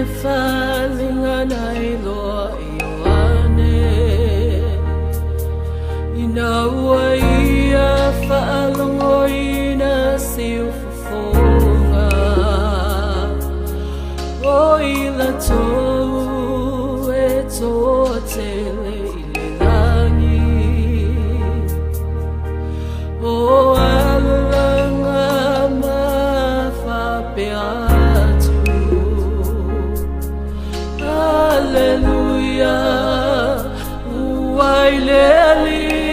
le faliga na iloa e Ioane, ina ua ia faalogoina siufofoga o i latou e toatele i le lagi. O alalaga ma faapea atu, Aleluia, ua i le Alii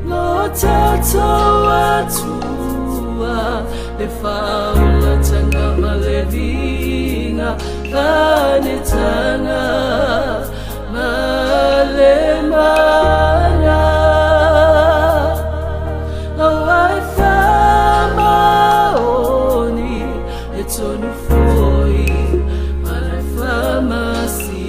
lo tatou Atua le faaulataga ma le viiga, fanetaga ma le mana. Aua e faamaoni e tonu foi ma le faamasinoga.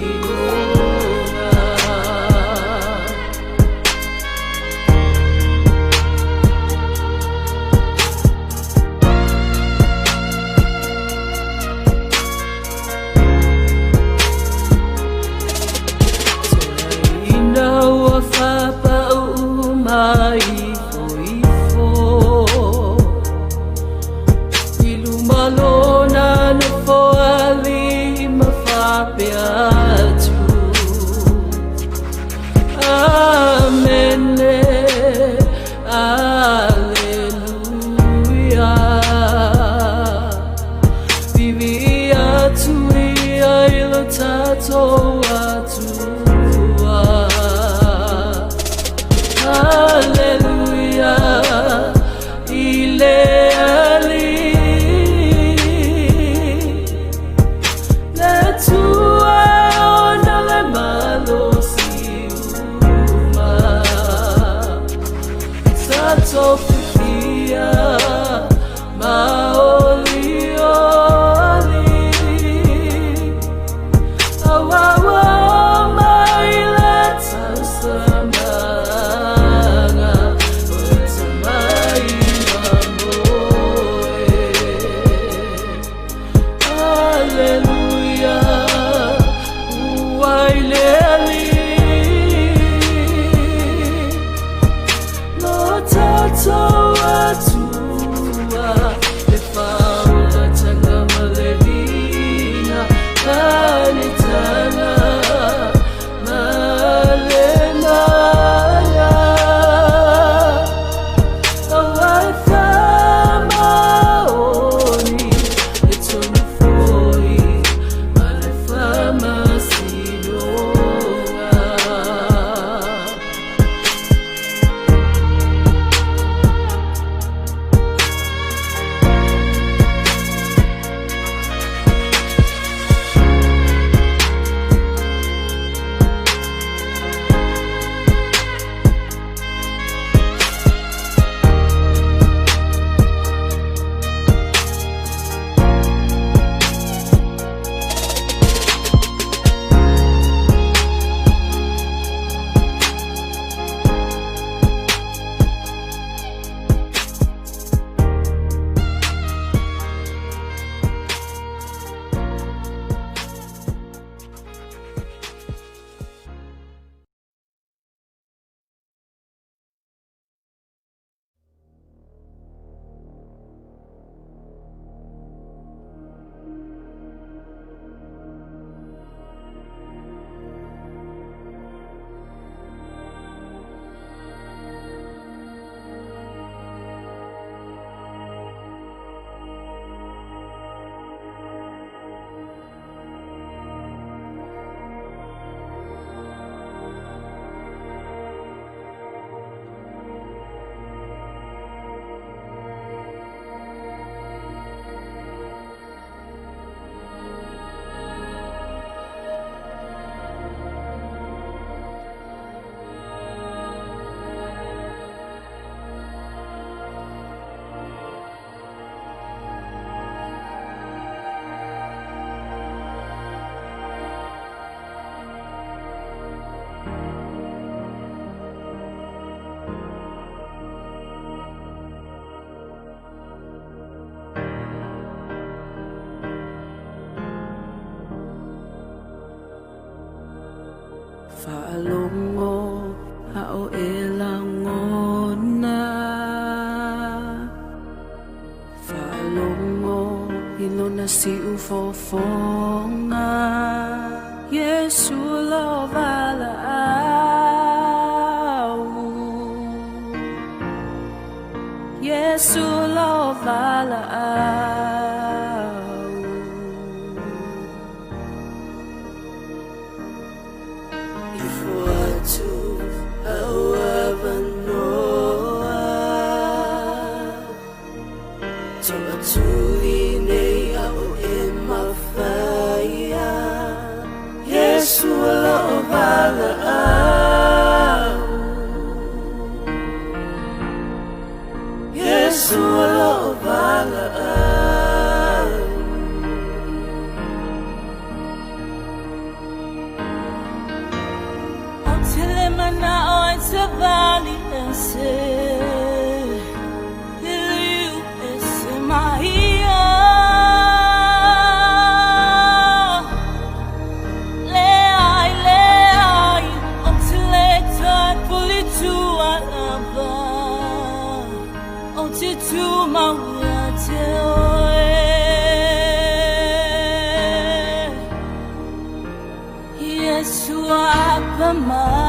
Faalogo a o e lagona. Faalogo i lona siufofoga. Iesu lo valaau. Iesu lo valaau. Ifo atu au avanoa. Toatuli nei au e mafaia. Iesu lo valaau. Iesu lo valaau. Ou te le manao e savali ese, Liliu ese mahia. Leai, leai, ou te le toe pulitua lava. Ou te tumau ia te oe. Iesu apa mai.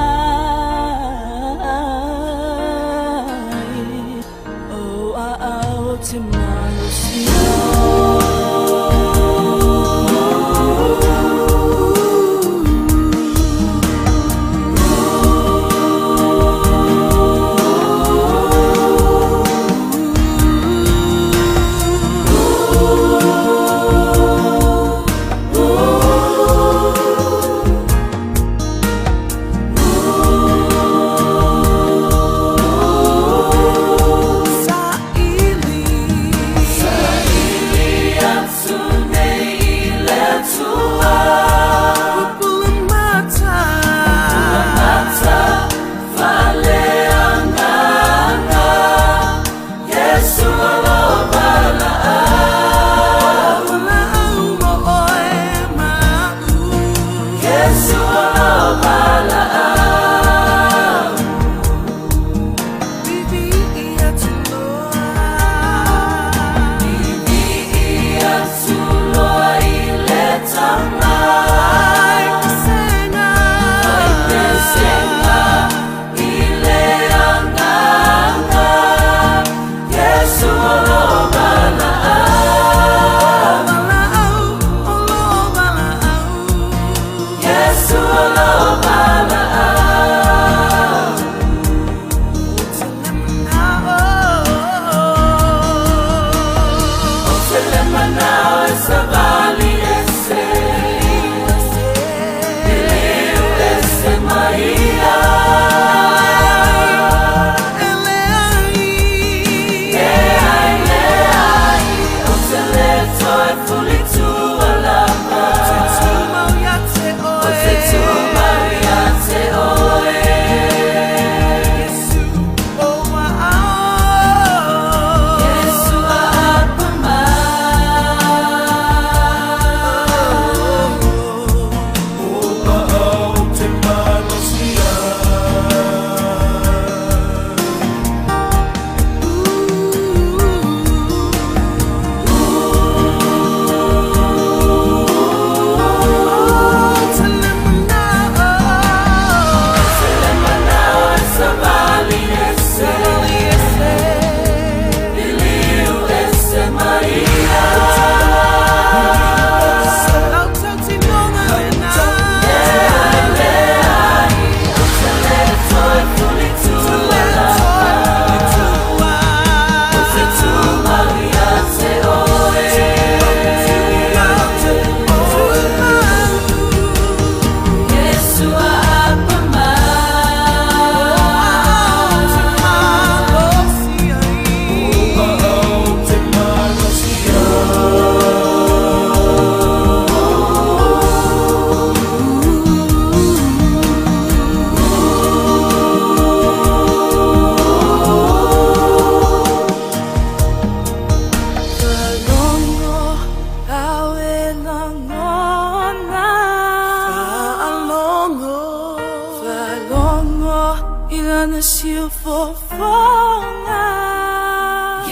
I lana siufofoga.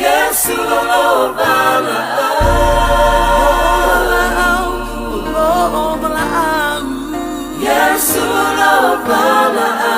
Iesu o lo valaau. Valaau, o lo valaau. Iesu o lo valaau.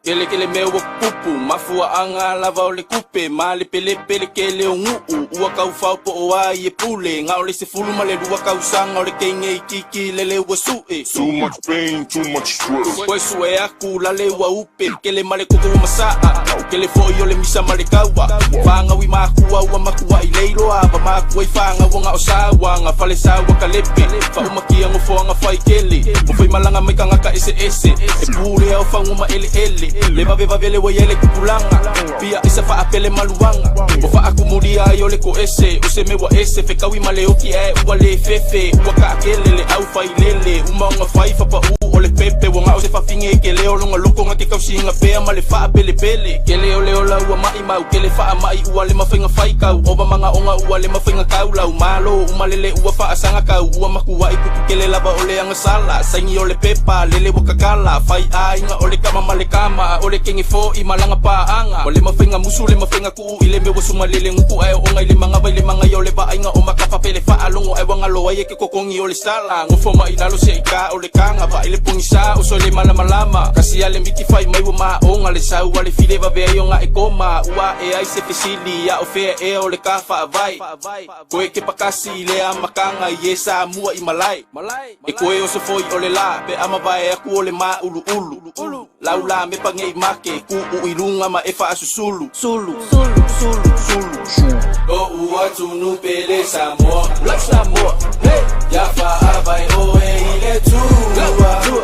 Kele kele mea ua pupu, mafuaaga lava o le kupe, malepelepe le kele o gu'u, ua kaufao po o ai e pule, ga o le 12 tausaga o le keige ikiki lele ua su'e. Too much pain, too much stress. Koe su'e aku la le ua upe, kele ma le koko ua masa'a, kele fo'i o le misa ma le kaua, fagau i makua ua matua'i leiloa, va makua i fagau aga o saua, aga fale saua kalepe, fa'aumakia gofoaga faikele, o faimalaga mai tagata eseese, e pulea o fagu ma eleele, le vavevave le ua iai le tupulaga, pia isa fa'apele maluaga, o fa'akumulia ai o le ko'ese, o se mea ua ese, fekaui ma le oki ae ua lē fefe, ua ka'akele le au failele, uma oga fai fapa'ū o le pepe, ua ga'o se fafine kele o loga loko ga ke kausiga pea ma le fa'apelepele. Kele o le ola ua ma'imau, kele fa'ama'i ua le mafaiga faikau, ova magaoga ua le mafaiga kaulau, malo uma lele ua fa'asaga kau, ua makua'i pupu kele lava o le agasala, saini o le pepa lele ua kakala, fai aiga o le kama ma le kama, o le kege fo'i malaga pa'aga, ua le mafaiga musu le mafaiga ku'u i le mea ua sumalele gutu ae o'oga i le magava i le magaia o le va'aiga o makafa pele fa'alogo ae ua galo ai e ke kokogi o le sala, gofo ma'i lalo se'i kā o le kaga, vaai le pogisā oso i le malamalama, kasi a le miti fai mai ua maoga le sau a le file vave ai o ga'e koma, ua a'e ai se fesili a o fea ea o le ka fa'avae, koe ke pakasi i le amakaga i e sa mua i malae, e koe oso foi o le lā pe a mavae aku o le mā'ulu'ulu, laulā me page'i make, ku'u i luga ma e fa'asusulu, sulu sulu sulu sulu. Lo'u atunuu pele Samoa, Love Samoa, hey! Ia fa'avae oe i le Atua,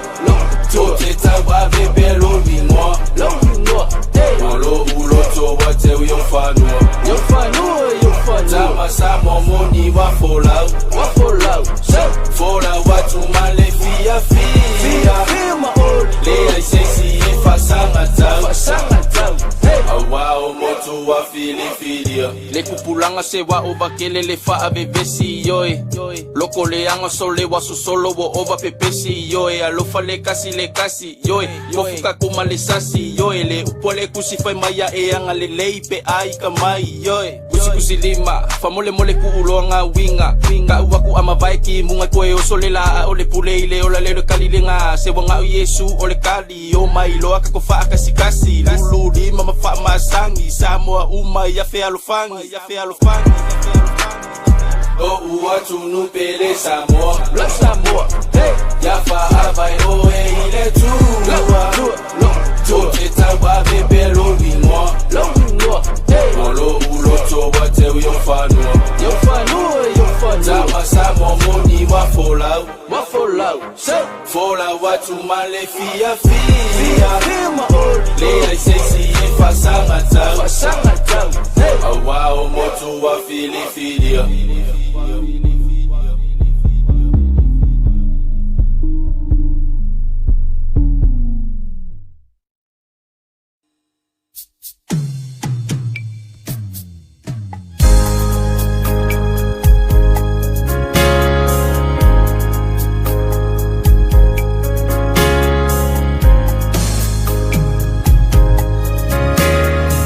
ou te tauave pea lou igoa, Lou igoa, hey! Ma lo'u loto ua teu i ou fanua, I ou fanua, i ou fanua. Tama Samoa moni ua folau, Ua folau, so! Folau atu ma le fiafia, Fia ma oli. Leai se isi e fa'asagatau, Fa'asagatau, hey! Auā o motu ua filifilia. Le pupulaga se ua ova kele le fa'avevesi ioe, loko leaga sole ua sosolo ua ova pepesi ioe, alofa le kasi le kasi ioe, tofu kako ma le sasi ioe, le upu a le kusi fai mai a'e agalelei pe ai ka mai ioe, kusikusi lima famolemole ku'u loaga uiga, ka'u aku a mavae kimuga koe oso le la'a o le pule i le ola le le kali lega, se ua ga'o Iesu o le kali o mai loa kako fa'akasikasi, lulu lima ma fa'amasagi Samoa uma ia fealofagi, ia fealofagi. Lo'u atunuu pele Samoa, Love Samoa, hey! Ia fa'avae oe i le Atua, ou te tauave pea lou igoa, Lou igoa, hey! Ma lo'u loto ua teu i ou fanua, I ou fanua, i ou fanua. Tama Samoa moni ua folau, Ua folau, so! Folau atu ma le fiafia, Fia ma oli. Leai se isi e fa'asagatau, Fa'asagatau, hey! Auā o motu ua filifilia.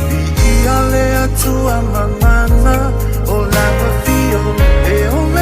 Viia le Atua mamana o lau afio e ola.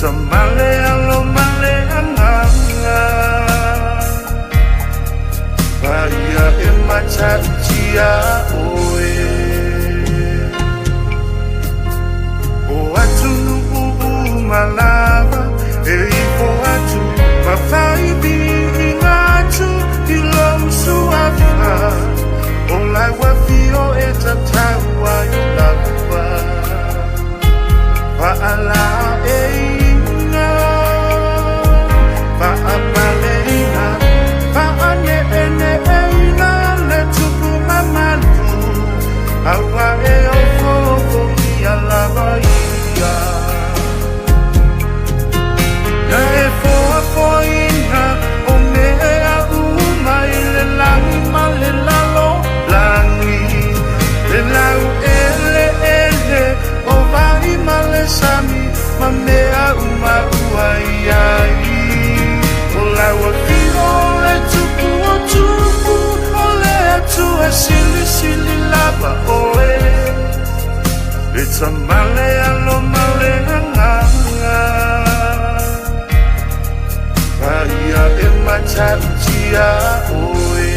E tamale alo male anganga Paia e matautia oe O atunu uu malava E ifo atu mawhaibi i ngātu I lou suafa O lai wafio e tatau ai lava Whaala e inga Whaapaleina Whaane ene e ina Le tupu mamalu Aua e o fofo i a lava ia Na e foa foina o mea uma i le langi ma le lalo langi Le lau ele ele o vai ma le sami ma mea uma ua iai O lau afio le tupu o tupu o le atua sili sili lava oe E tamale alo male anganga Paia e matautia oe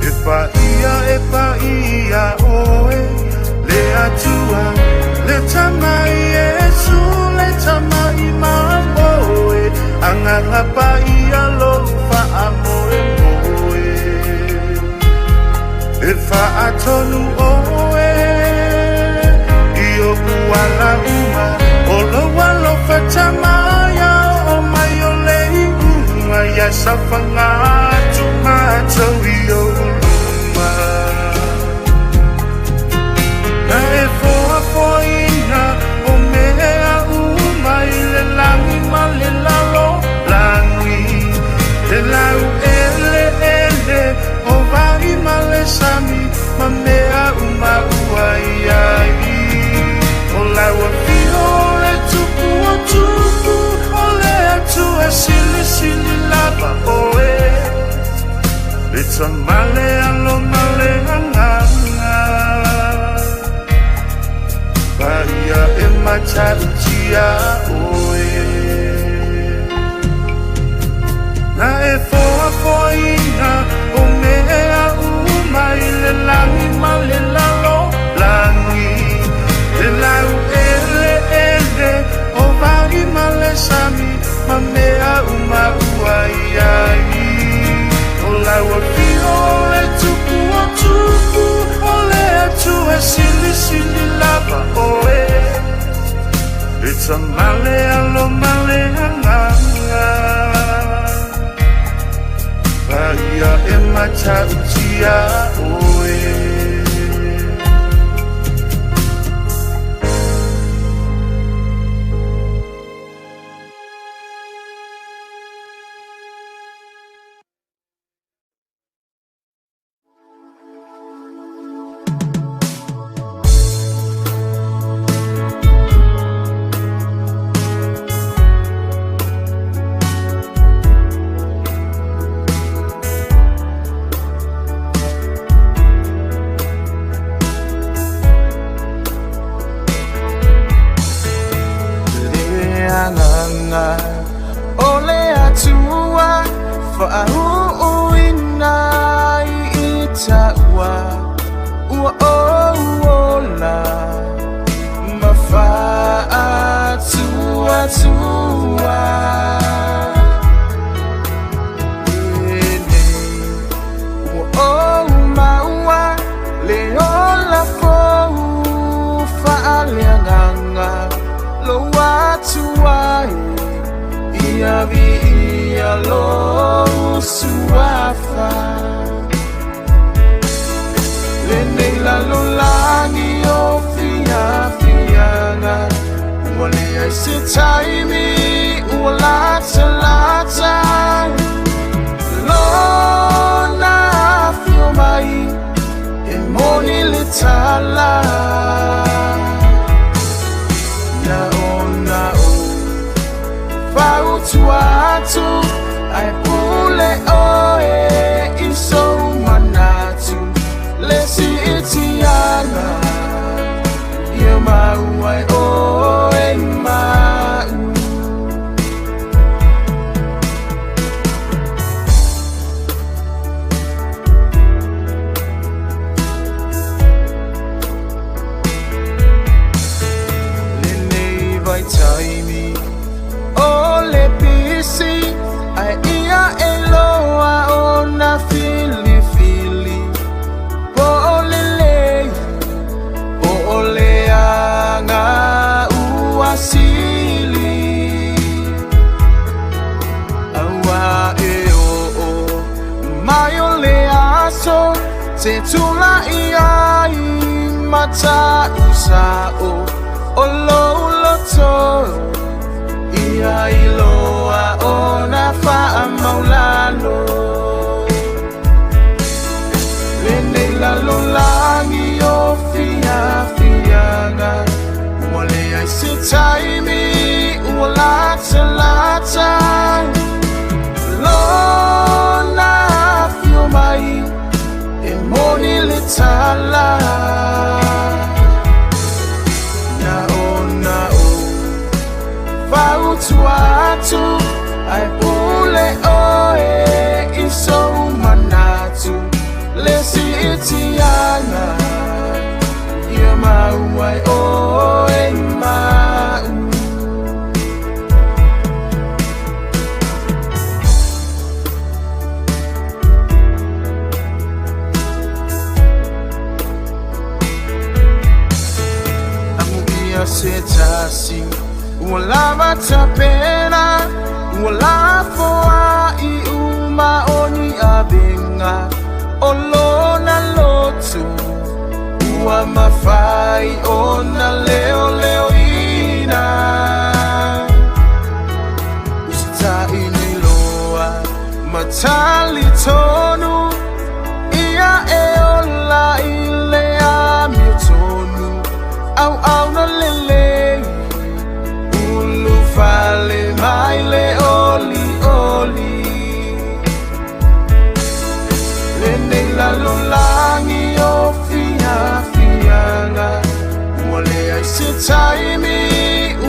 E paia e paia oe Le atua le tamai Yesu le tamai mamoe Anganga paia lo whaamoe moe E whaatonu oe I o uala uma O lo alo whatamaya O mai o le unga Ia sa whangatu mātou i o luma Na e foa foina o mea uma i le langi ma le lalo langi Le lau ele ele o vai ma le sami ma mea uma ua iai O lau afio le tupu o tupu o le atua sili sili lava oe E tamale alo male anganga Paia e matautia oe Na e foa foina o mea uma i le langi ma le lalo langi Le lau ele ele o vai ma le sami ma mea uma ua iai O lau afio le tupu o tupu o le atua sili sili lava oe E tamale alo male anganga Paia e matautia oe Le anganga o le atua Whaahuuina i taua Ua o ola Ma whaatua tua Lenei Ua o maua Le ola fou Whaaleanganga Lo atua e Ia vi ia lo suafa Lenei lalolagi o fiafiaga Ua leai se taimi ua latalata Lona afio mai e moni le tala Na ona o fautua atu Ae pule oe i sou manatu Le siitiaga Ia mau ai oe. Tula'i ai ma ta'u sa'o o lou loto ia iloa ona faamaulalo. Lenei lalolagi o fiafiaga ua leai se taimi ua latalata lona afio mai e moni le tala. Na ona ou fautua atu ae pule oe i sou manatu le siitiaga ia mau ai oe ma'u. Amuia se tasi ua lava tapena ua lafoa'i uma o ni avega o lona loto ua mafai ona leoleoina. Usita'i nei loa ma talitonu ia e ola i le amiotonu auauna lelei ulufale mai le olioli. Lenei lalolagi o fiafiaga ua leai se taimi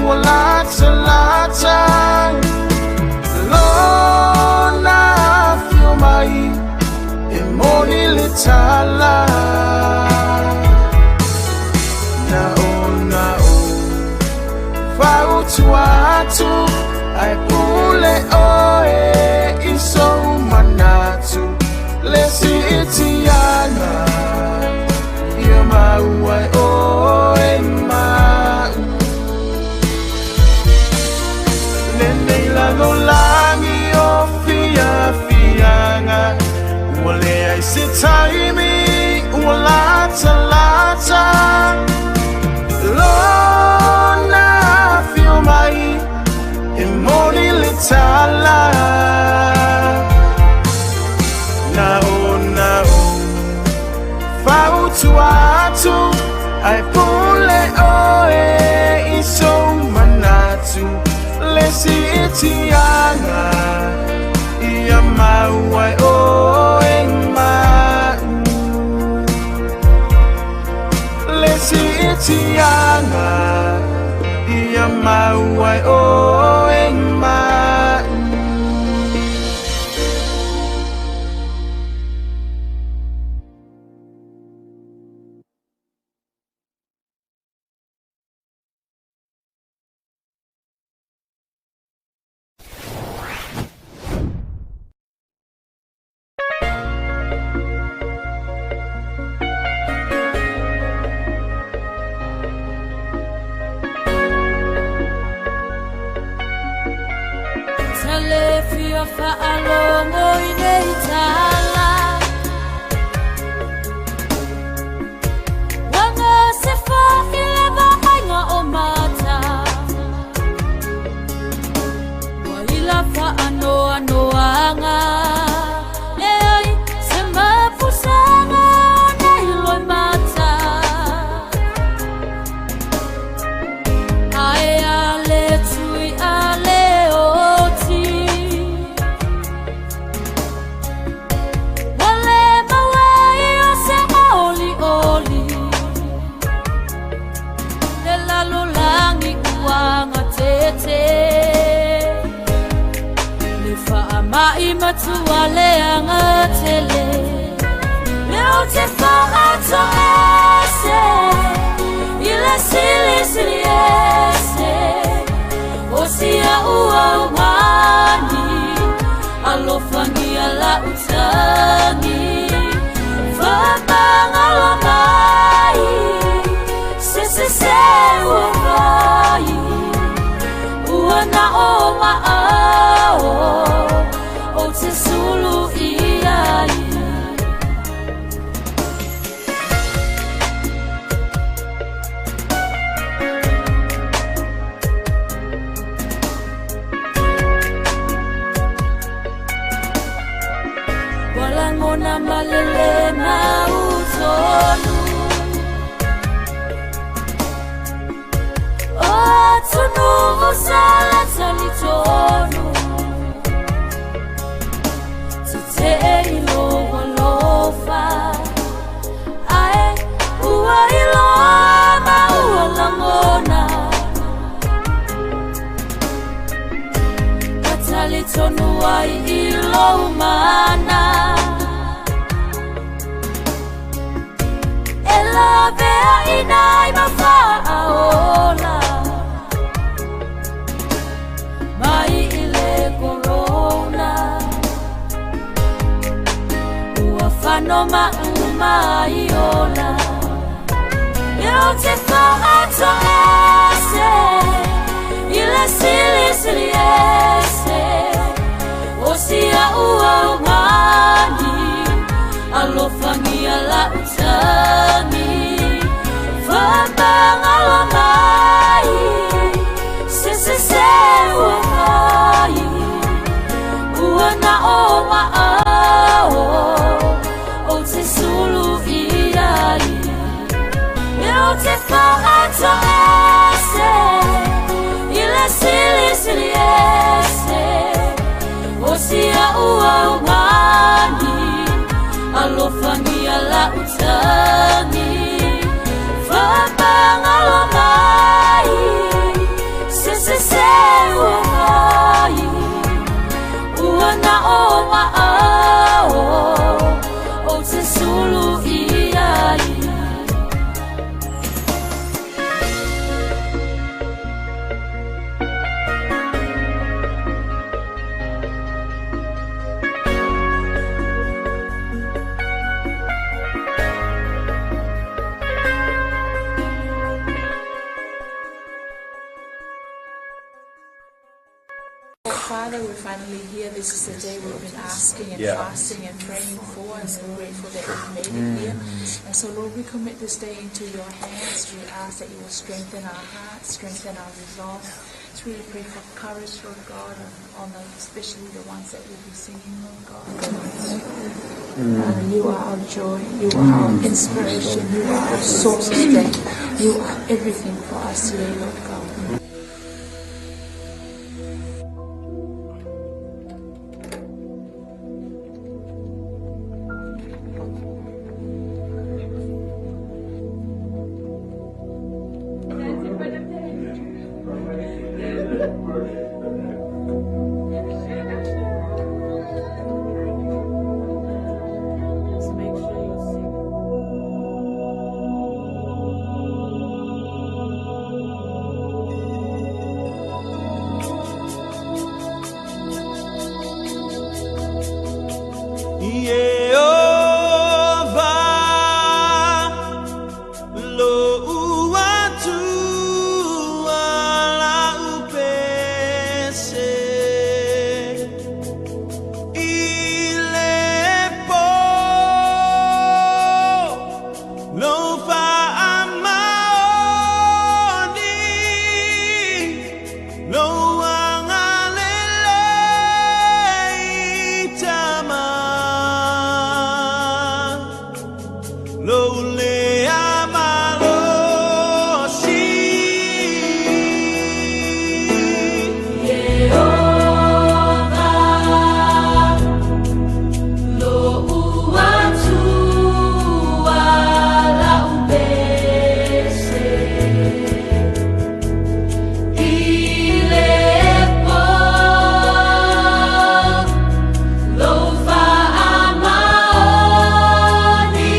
ua latalata lona afio mai e moni le tala. Na ona ou fautua atu ae pule oe i sou manatu le siitiaga ia mau ai oe ma'u. Lenei lalolagi o fiafiaga ua leai se taimi ua latalata lona afio mai e moni le tala. Na ona ou fautua atu ae pule oe i sou manatu le siitiaga ia mau ai oe ma'u. Le siitiaga ia mau ai oe ma'u. Tale fia whaalongo i nei tala. Wanga se whaileva ainga o mata. Waila whaanoa noanga. Leai se mapusanga o nei loi mata. Ae a le tui a le oti. Wale mawe o se oli oli. Le lalolangi uanga tete. Le whaamai matua le anga tele. Le o te whaato ese. I le sili sili ese. O sia ua umani. Alofangia la utangi. Whapangalo mai. Se se se ua vai. Ua na o ma ao. O te sulu i ai. tonu ai i lou mana. E laveaʻina ai ma faaola mai i le korona. Ua fanomaʻu mai ola. E ou te faatoese i le silisili ese o si aʻu aumani. Alofagia laʻu tagi, faamagalo mai se sese ua fai. Ua na o maʻao ou te sulu i ai. E ou te faatoese i le silisili ese o si aʻu aumani. Alofagia laʻu tagi, faamagalo mai se sese ua fai. Ua na o maʻao ou te sulu i ai. Father, we're finally here. This is the day we've been asking and fasting and praying for, and so grateful that we've made it here. And so, Lord, we commit this day into your hands. We ask that you will strengthen our hearts, strengthen our resolve. Just really pray for courage, Lord God, on the, especially the ones that will be singing, Lord God. You are our joy. You are our inspiration. You are our source of strength. You are everything for us today, Lord God. Just make sure you sing. Ieova lou Atua laʻu pese i le pō lou faamaoni lou agalelei tama lou lea malosi. Ieova lou Atua laʻu pese i le pō lou faamaoni.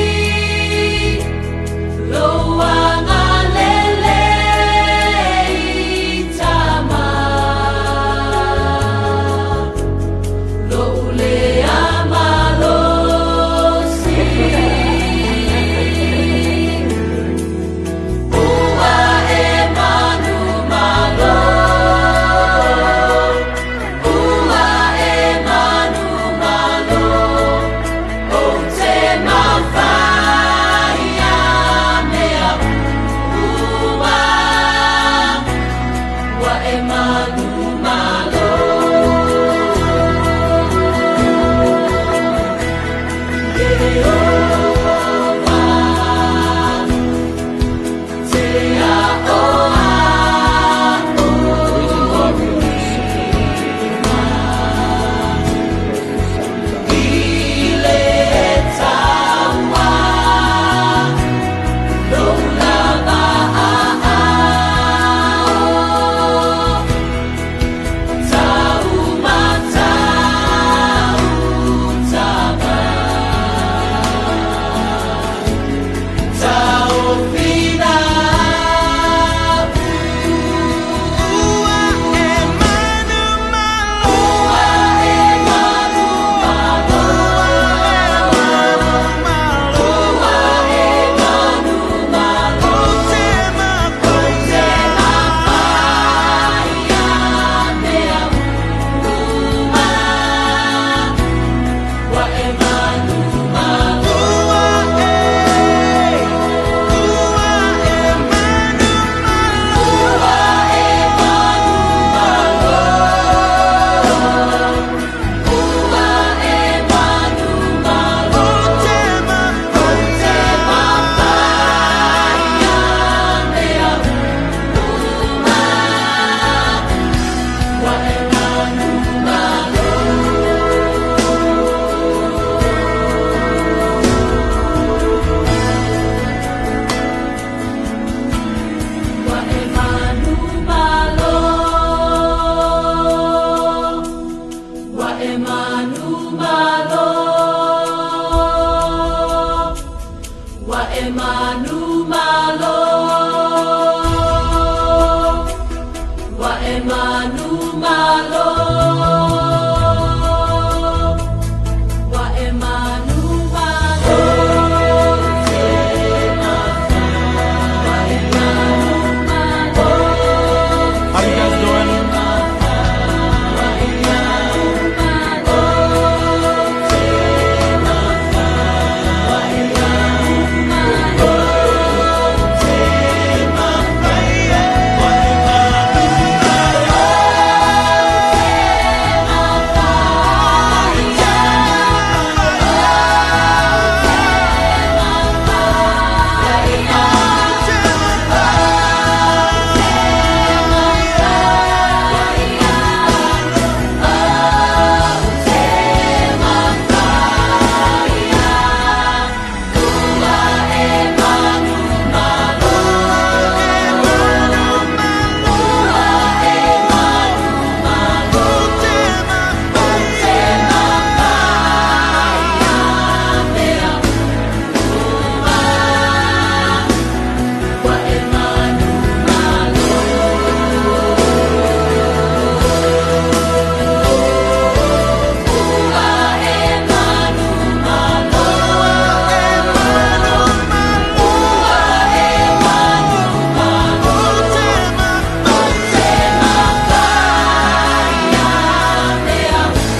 e manu malo. Ua e manu malo. Ua e manu malo. Ua e manu malo. How you guys doing? Ua e manu malo. Ua e manu malo. Ua e manu malo. Ua e manu malo. Ua e manu malo. O te mapaia mea uma. O te mapaia mea uma.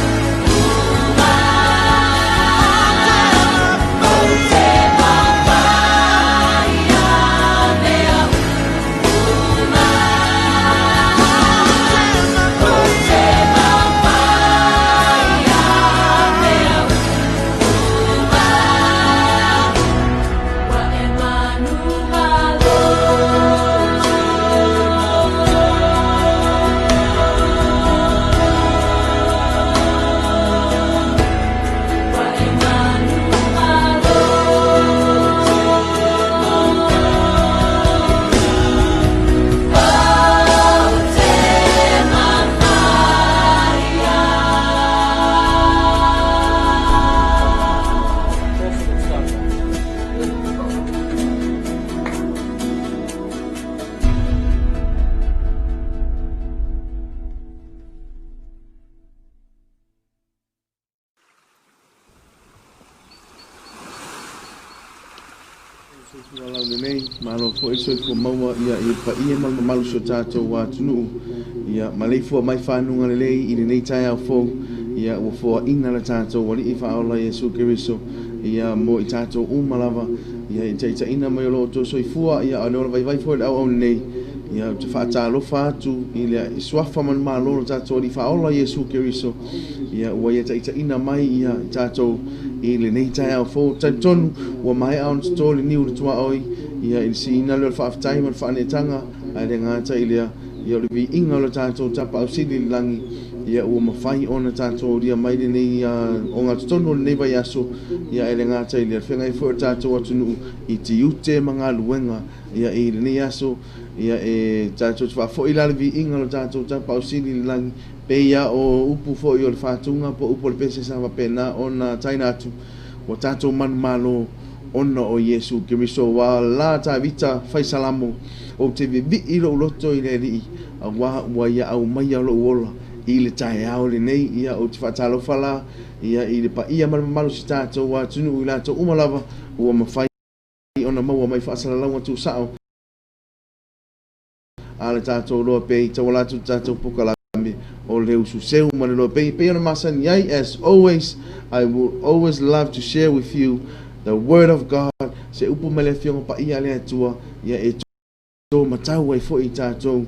O te mapaia mea uma. Ua e manu malo. Ua e manu malo. O te mapaia. Perfect start. Soifua laulelei, malo foi le soifua maua ia i le paia ma le mamalu o si o tatou atunuu. Ia maleifua mai fanuga lelei i lenei taeao fou, ia ua foaina le tatou Alii Faaola Iesu Keriso ia mo i tatou uma lava, ia i le taitaiina mai o lo outou soifua, ia a o le ola vaivai foi o le auauna nei. Ia ou te faatalofa atu i le suafa manumalo o le tatou Alii Faaola Iesu Keriso, ia ua ia taitaiina mai ia i tatou i lenei taeao fou. Talitonu ua maea ona toto le niu i le tuaoi, ia i le siiina lea o le faafetai ma le faaneetaga, ae le gata i lea, ia o le viiga o le tatou Tapaau Sili i le lagi, ia ua mafai ona tatou aulia mai lenei ogatotonu o lenei vaiaso, ia ae le gata i lea, le feagai foi o le tatou atunuu i tiute ma galuega, ia i lenei aso, ia e tatou te faafoi la le viiga o le tatou Tapaau Sili i le lagi, pei lava o upu foi o le fatuga po o upu o le pese sa faapena ona taina atu, ua tatou manumalo ona o Iesu Keriso. Ua la Tavita fai Salamo, Ou te vivii lou loto i le Alii, auā ua ia aumaia lou ola i le taeao lenei. Ia, ou te faatalofa la ia i le paia ma le mamalu o si tatou atunuu i latou uma lava ua mafai ona maua mai faasalalauga tusao a le tatou loa pei tauala atu le tatou pokalame o le usu seu ma le loa pei e pei ona masani ai. As always, I will always love to share with you the word of God, se upu mai le Afioga Paia a le Atua, ia e tō matau ai foi i tatou,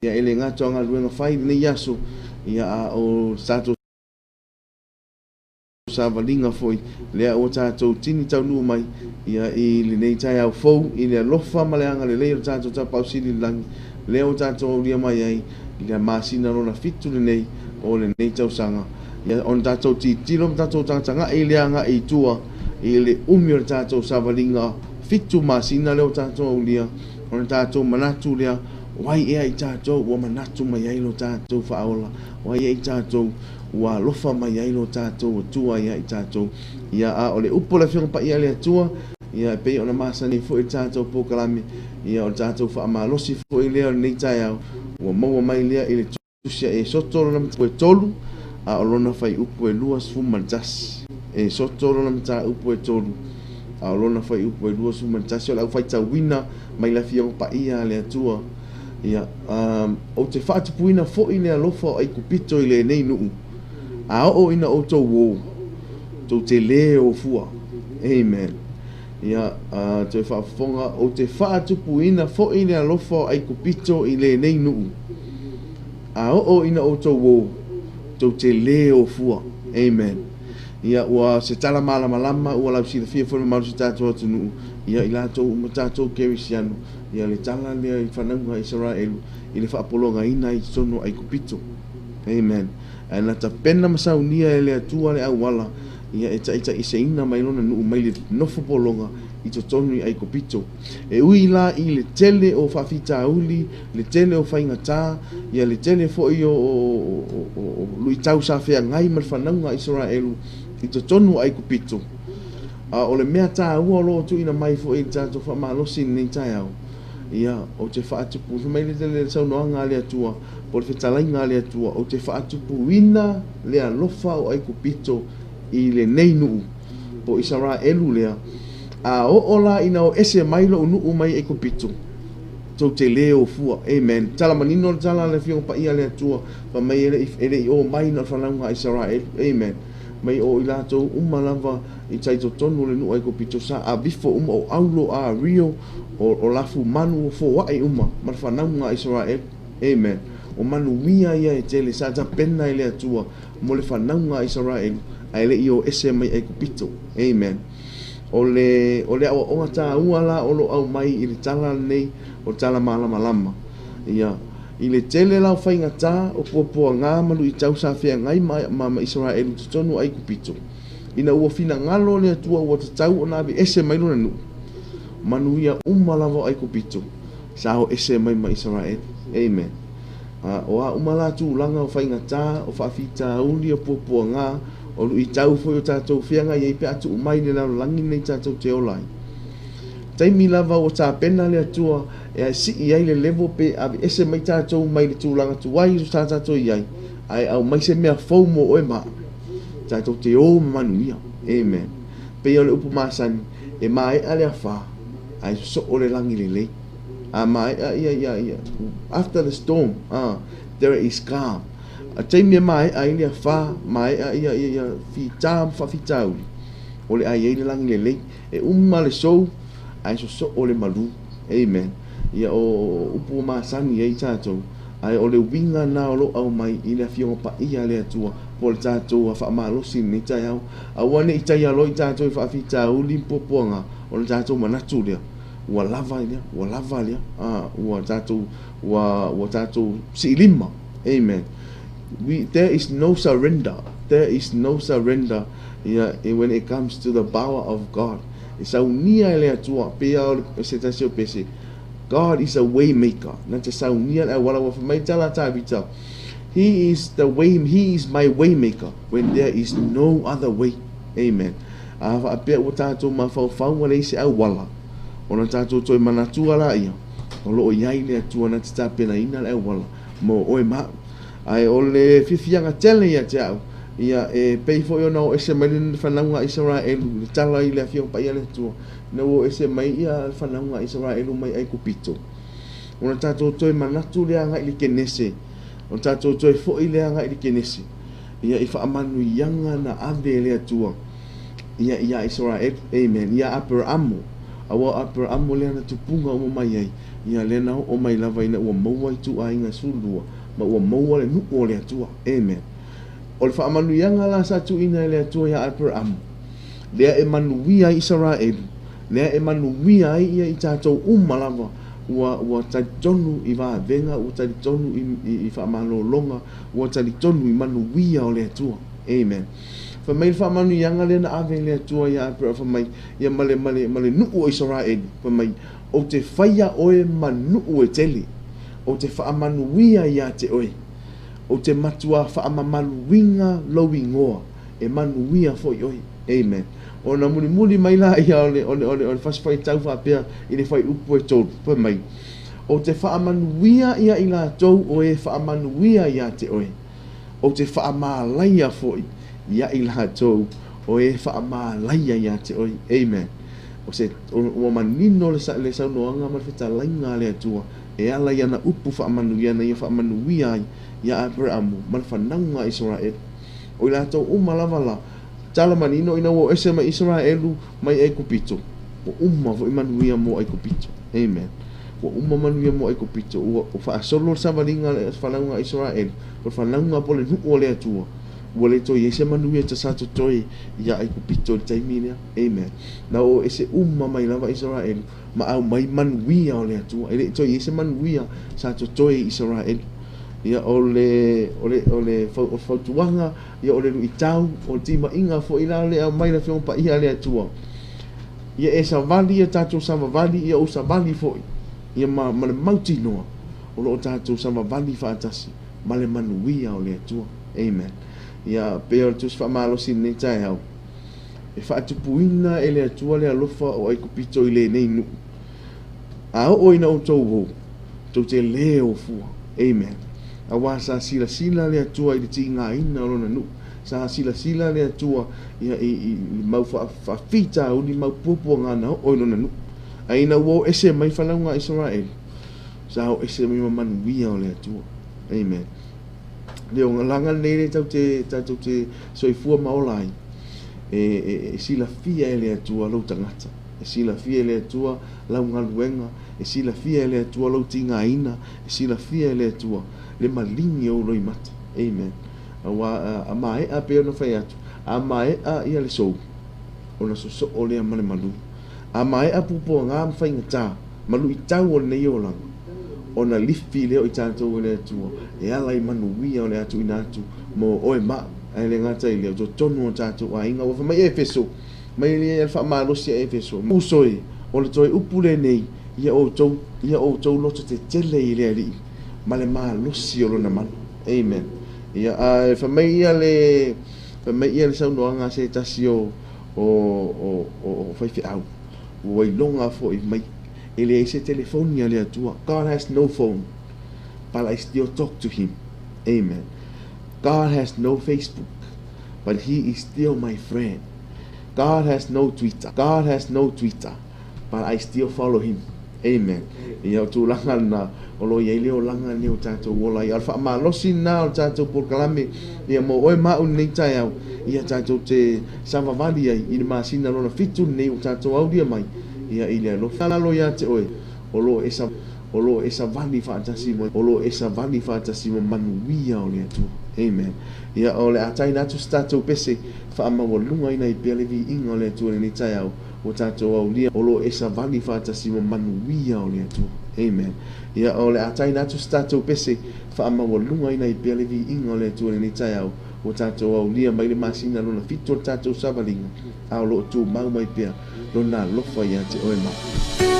ia e le gata o galuega fai i lenei aso, ia a o le tatou savaliga foi lea ua tatou tini taunuu mai ia i lenei taeao fou i le alofa ma le agalelei o le tatou Tapaau Sili i le Lagi lea ua tatou aulia mai ai i le masina lona fitu lenei o lenei tausaga. Ia ona tatou tilotilo ma tatou tagatagai i le agai i tua i le umi o le tatou savaliga 7 masina lea ua tatou aulia, ona tatou manatu lea, o ai ea i tatou ua manatu mai ai lo tatou Faaola? O ai ea i tatou ua alofa mai ai lo tatou Atua ia i tatou. Ia, a o le upu a le Afioga Paia a le Atua, ia, e pei ona masani ai foi le tatou polokalame, ia, o le tatou faamalosi foi lea o lenei taeao, ua maua mai lea i le Tusi a Esoto lona mataupu e 3, a o lona fuaiupu e 21. Esoto lona mataupu e 3, a o lona fuaiupu e 21. O le a ou faitauina mai le Afioga Paia a le Atua. Ia, ou te faatupuina foi le alofa o Aikupito i lenei nuu, a oo ina outou o, tou te lē o fua. Amen. Ia, toe faafofoga, ou te faatupuina foi le alofa o Aikupito i lenei nuu, a oo ina outou o, tou te lē o fua. Amen. Ia, ua se tala malamalama, ua lausilafia foi le mamalu o si tatou atunuu, ia, i latou uma tatou Kerisiano, ia le tala lea i fanauga a Isaraelu i le faapologaina ai i totonu o Aikupito. Amen. Ae na tapena ma saunia e le Atua le auala ia e taitaiseina mai lona nuu mai le nofo pologa i totonu i Aikupito. E ui la i le tele o faafitauli, le tele o faigata, ia le tele foi o, o, o, o luitau sa feagai ma le fanauga a Isaraelu i totonu o Aikupito, a o le mea taua o lo o tuuina mai foi i le tatou faamalosi i lenei taeao, ia, ou te faatupu, fai mai le, le saunoaga a le Atua, po o le fetalaiga a le Atua, ou te faatupuina le alofa o Aikupito i lenei nuu, po o Isaraelu lea, a oo la ina o ese mai lou nuu mai Aikupito, tou te lē o fua. Amen. Tala manino le tala a le Afioga Paia a le Atua, fai mai e le i, e le i o mai na o le fanauga a Isaraelu. Amen. Mai o i latou uma lava i tai totonu o le nuu Aikupito sa avifo uma o aulo a rio, o, o lafu manu o foaʻi uma ma le fanauga a Isaraelu. Amen. O manuia ia e tele sa tapena e le Atua mo le fanauga a Isaraelu ae le i o ese mai Aikupito. Amen. O le, o le aoaoga taua la o lo o aumai i le tala lenei, o le tala malamalama. Ia, i le tele la o faigata, o puapuaga ma luitau sa feagai ma, ma, ma Isaraelu i totonu o Aikupito, ina ua finagalo le Atua ua tatau ona aveese mai lona nuu, manuia uma lava o Aikupito sa o ese mai ma Isaraelu. Amen. A, o a uma la tulaga o faigata, o faafitauli, o puapuaga, o luitau foi o tatou feagai ai pe a tuu mai le lalolagi lenei tatou te ola ai. Taimi lava ua tapena le Atua e sii ai le level pe aveese mai tatou mai le tulaga tuai sa tatou i ai, ae aumai se mea fou mo oe ma au. Tatou te o ma manuia. Amen. Pei o le upu masani, e maea le afa, ae sosoo le lagi lelei. A maea ia, ia, ia, after the storm, there is calm. A taimi e maea ai le afa, maea ia, ia, ia fita ma faafitauli, o le a i ai le lagi lelei. E uma le sou, ae sosoo le malu. Amen. Ia o upu ua masani ai tatou, ae o le uiga na o lo o aumai i le Afioga Paia a le Atua po o le tatou faamalosi i lenei taeao. Aua ne i taialo ai tatou i faafitauli ma puapuaga, o le tatou manatu lea, ua lava lea, ua lava lea, ua tatou, ua, ua tatou siilima. Amen. We, there is no surrender. There is no surrender yeah, when it comes to the power of God. E saunia e le Atua, pei lava o se tasi o pese, God is a way maker. Na te saunia le auala ua fai mai tala Tavita, He is the way, he is my way maker when there is no other way. Amen. A faapea ua tatou mafaufau ua leai se auala, ona tatou toe manatua laia, o lo o i ai le Atua na te tapenaina le auala mo oe ma au. Ae o le fiafiaga tele ia te au, ia, e pei foi ona o ese mai le fanauga a Isaraelu, le tala i le Afioga Paia a le Atua, ina ua o ese mai ia le fanauga a Isaraelu mai Aikupito. Ona tatou toe manatu lea agai i le Kenese, ona tatou toe foi lea agai i le Kenese, ia, i faamanuiaga na ave e le Atua, ia, iā Isaraelu, amen, iā Aperaamo, aua o Aperaamo lea na tupuga uma mai ai, ia, lea na oo mai lava ina ua maua ituaiga e 12, ma ua maua le nuu o le Atua. Amen. O le faamanuiaga la sa tuuina e le Atua iā Aperaamo, lea e manuia ai Isaraelu, lea e manuia ai ia i tatou uma lava, ua, ua talitonu i vavega, ua talitonu i, i, i faamalologa, ua talitonu i manuia o le Atua. Amen. Fai mai le faamanuiaga lea na ave e le Atua iā Aperaamo, fai mai, ia ma le, ma le, ma le nuu o Isaraelu, fai mai, Ou te faia oe ma nuu e tele, ou te faamanuia ia te oe. Ou te matuā faamamaluina lou igoa, e manuia foi oe. Amen. Ona mulimuli mai lea o le, o le, o le, o le fasi faitau faapea i le fuaiupu e tolu, fai mai, Ou te faamanuia ia i latou o e faamanuia ia te oe, ou te faamalaia foi ia i latou o e faamalaia ia te oe. Amen. O se, ua manino le, le saunoaga ma le fetalaiga a le Atua e ala i ana upu faamanuia na ia faamanuia ai iā Aperaamu ma le fanauga a Isaraelu. O i latou uma lava la, tala manino ina ua o ese mai Isaraelu mai Aikupito, ua uma foi manuia mo Aikupito. Amen. Ua uma manuia mo Aikupito, ua faasolo le savaliga a le fanauga a Isaraelu, o le fanauga po o le nuu o le Atua, ua le toe i ai se manuia sa totoe iā Aikupito i le taimi lea. Amen. Na o ese uma mai lava Isaraelu ma aumai manuia o le Atua. E le i toe i ai se manuia sa totoe i Isaraelu. Ia, o le, o le, o le, o le fautuaga, ia, o le luitau, o le timaiga foi la le aumai le Afioga Paia a le Atua. Ia e savali ia tatou savavali, ia ou savali foi, ia ma, ma le mautinoa, o lo o tatou savavali faatasi ma le manuia o le Atua. Amen. Ia, pei o le tusi faamalosi i lenei taeao, e faatupuina e le Atua le alofa o Aikupito i lenei nuu. A oo ina outou o, tou te lē o fua. Amen. Auā sa silasila le Atua i le tigaina o Lona nuu. Sa silasila le Atua ia i, i, i mau faafitauli, mau puapuaga na oo i Lona nuu. Ae ina ua o ese mai fanauga a Isaraelu, sa o ese mai ma manuia o le Atua. Amen. Le olaga lenei le tatou te, tatou te soifua ma ola ai, e, e, e silafia e le Atua lou tagata. E silafia e le Atua lau galuega, e silafia e le Atua lou tigaina, e silafia e le Atua le maligi o ou loimata. Amen. Auā a maea pei ona fai atu, a maea ia le sou, ona sosoo lea ma le malu. A maea puapuaga ma faigatā, ma luitau o lenei olaga, ona lifi lea o i tatou e le Atua, e ala i manuia o le a tuuina atu mo oe ma au. Ae le gata i lea, o totonu o tatou aiga. Ua fai mai Efeso, mai le faamalosi a Efeso, Uso e, o le toe upu lenei, ia outou, ia outou loto tetele i le Alii, ma le malosi o lona mana. Amen. Ia, a fai mai ia le, fai mai ia le saunoaga a se tasi o, o, o, o faifeau, ua iloga foi mai, e leai se telefoni a le Atua. God has no phone, but I still talk to him. Amen. God has no Facebook, but he is still my friend. God has no Twitter. God has no Twitter, but I still follow him. Amen. Ia o tulaga lena o lo o i ai le olaga lenei o tatou ola ai. A o le faamalosi lena o le tatou polokalame ia mo oe ma au i lenei taeao, ia tatou te savavali ai i le masina lona fitu lenei ua tatou aulia mai ia i le alofa. Lalo ia te oe o lo o e o lo o e savali faatasi ma o lo o e savali faatasi ma manuia o le Atua. Amen. Ia o le a taina atu se tatou pese faamaualugaina ai pea le viiga o le Atua i lenei taeao ua tatou aulia o lo o e savali faatasi ma manuia o le Atua. Amen. Ia o le a taina atu se tatou pese faamaualugaina ai pea le viiga o le Atua i lenei taeao ua tatou aulia mai le masina lona fitu o le tatou savaliga, a o lo o tumau mai pea Lona alofa ia te oe ma au.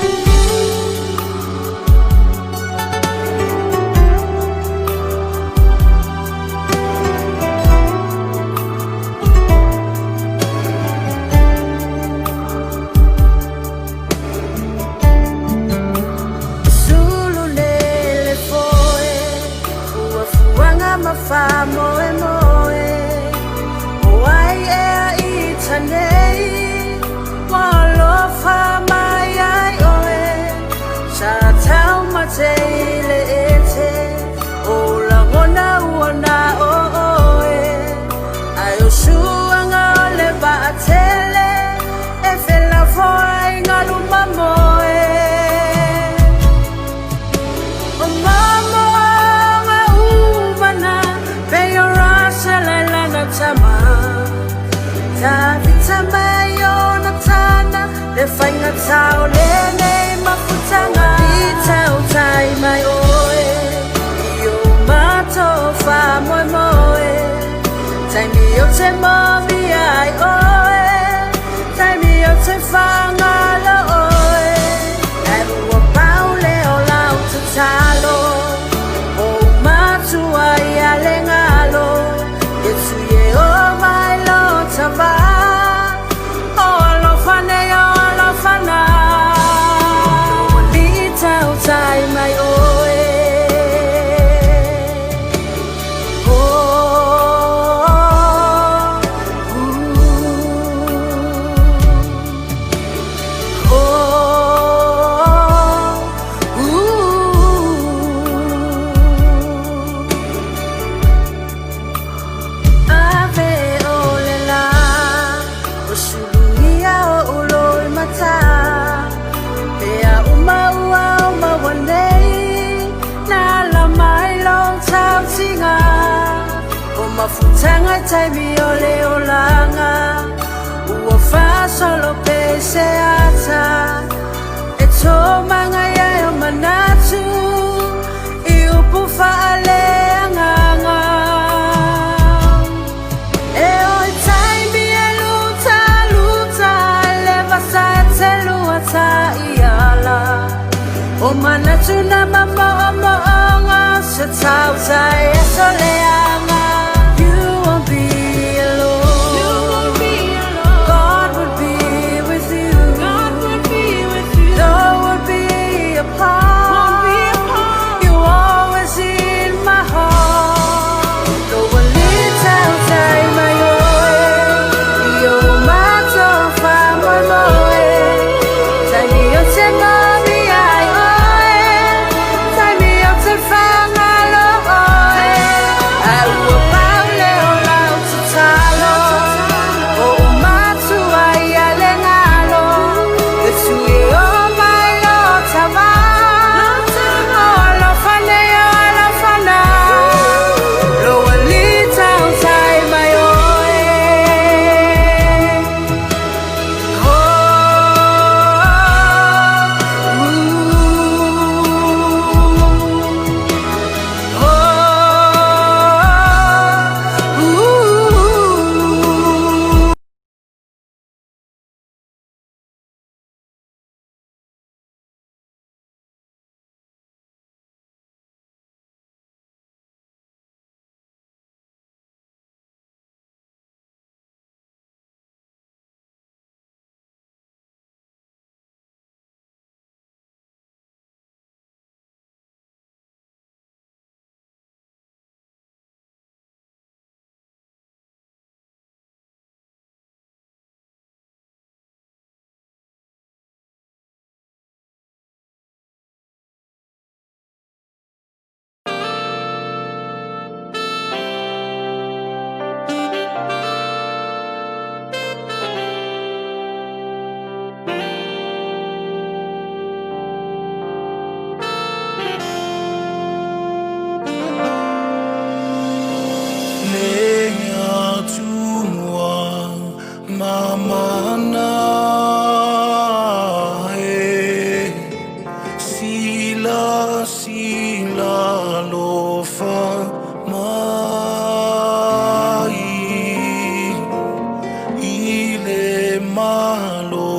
ia o ulo i mata. Pea uma ua o maua nei, nā la mai long tau tinga. O mafutanga taimi o le olanga, ua whasolo pe se ata. E tō manga ia e o manatu, i upu whaale anganga. E oi taimi e luta luta, le vasa e te lua ta i ala. O manatu na mamoa moonga, se tautai e soleanga. You won't be alone. You won't be alone. God will be with you. God will be with you. Though we'll be apart, Won't be apart. You're always in my heart. Though a little time I owe, you mato fa mo moe. Tai o te mami ai oe, tai mi o te whangalo oe. Au o paule o lau tatalo, o matua ia le ngalo. Te tui o mai lo tama, o alofa nei o alofa nā. Lo alita o tai mai oe. Oh, ooh, oh, ooh. Le atua mamana e sila sila lofa mai i le malo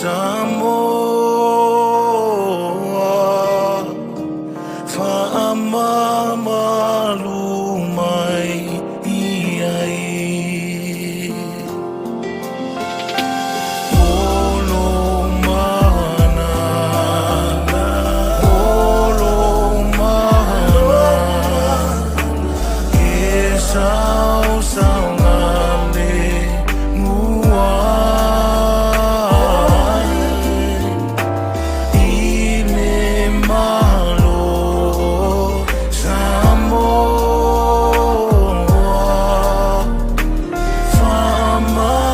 Samoa Whaamamalu mai i ai. Olo mana, olo mana, e sau sau ngā le mua. I le malo Samoa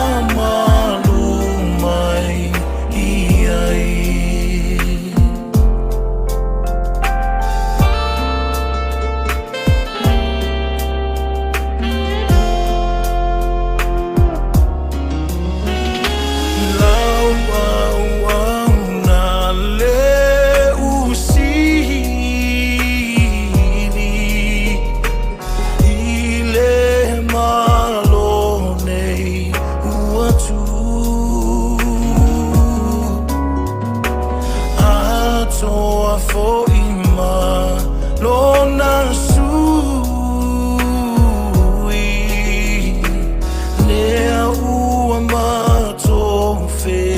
Whaamamalu mai i ai. Lau au au na le usili i le malo nei ua tū. Atoa fo'i ma lona sui lea ua matou feagai.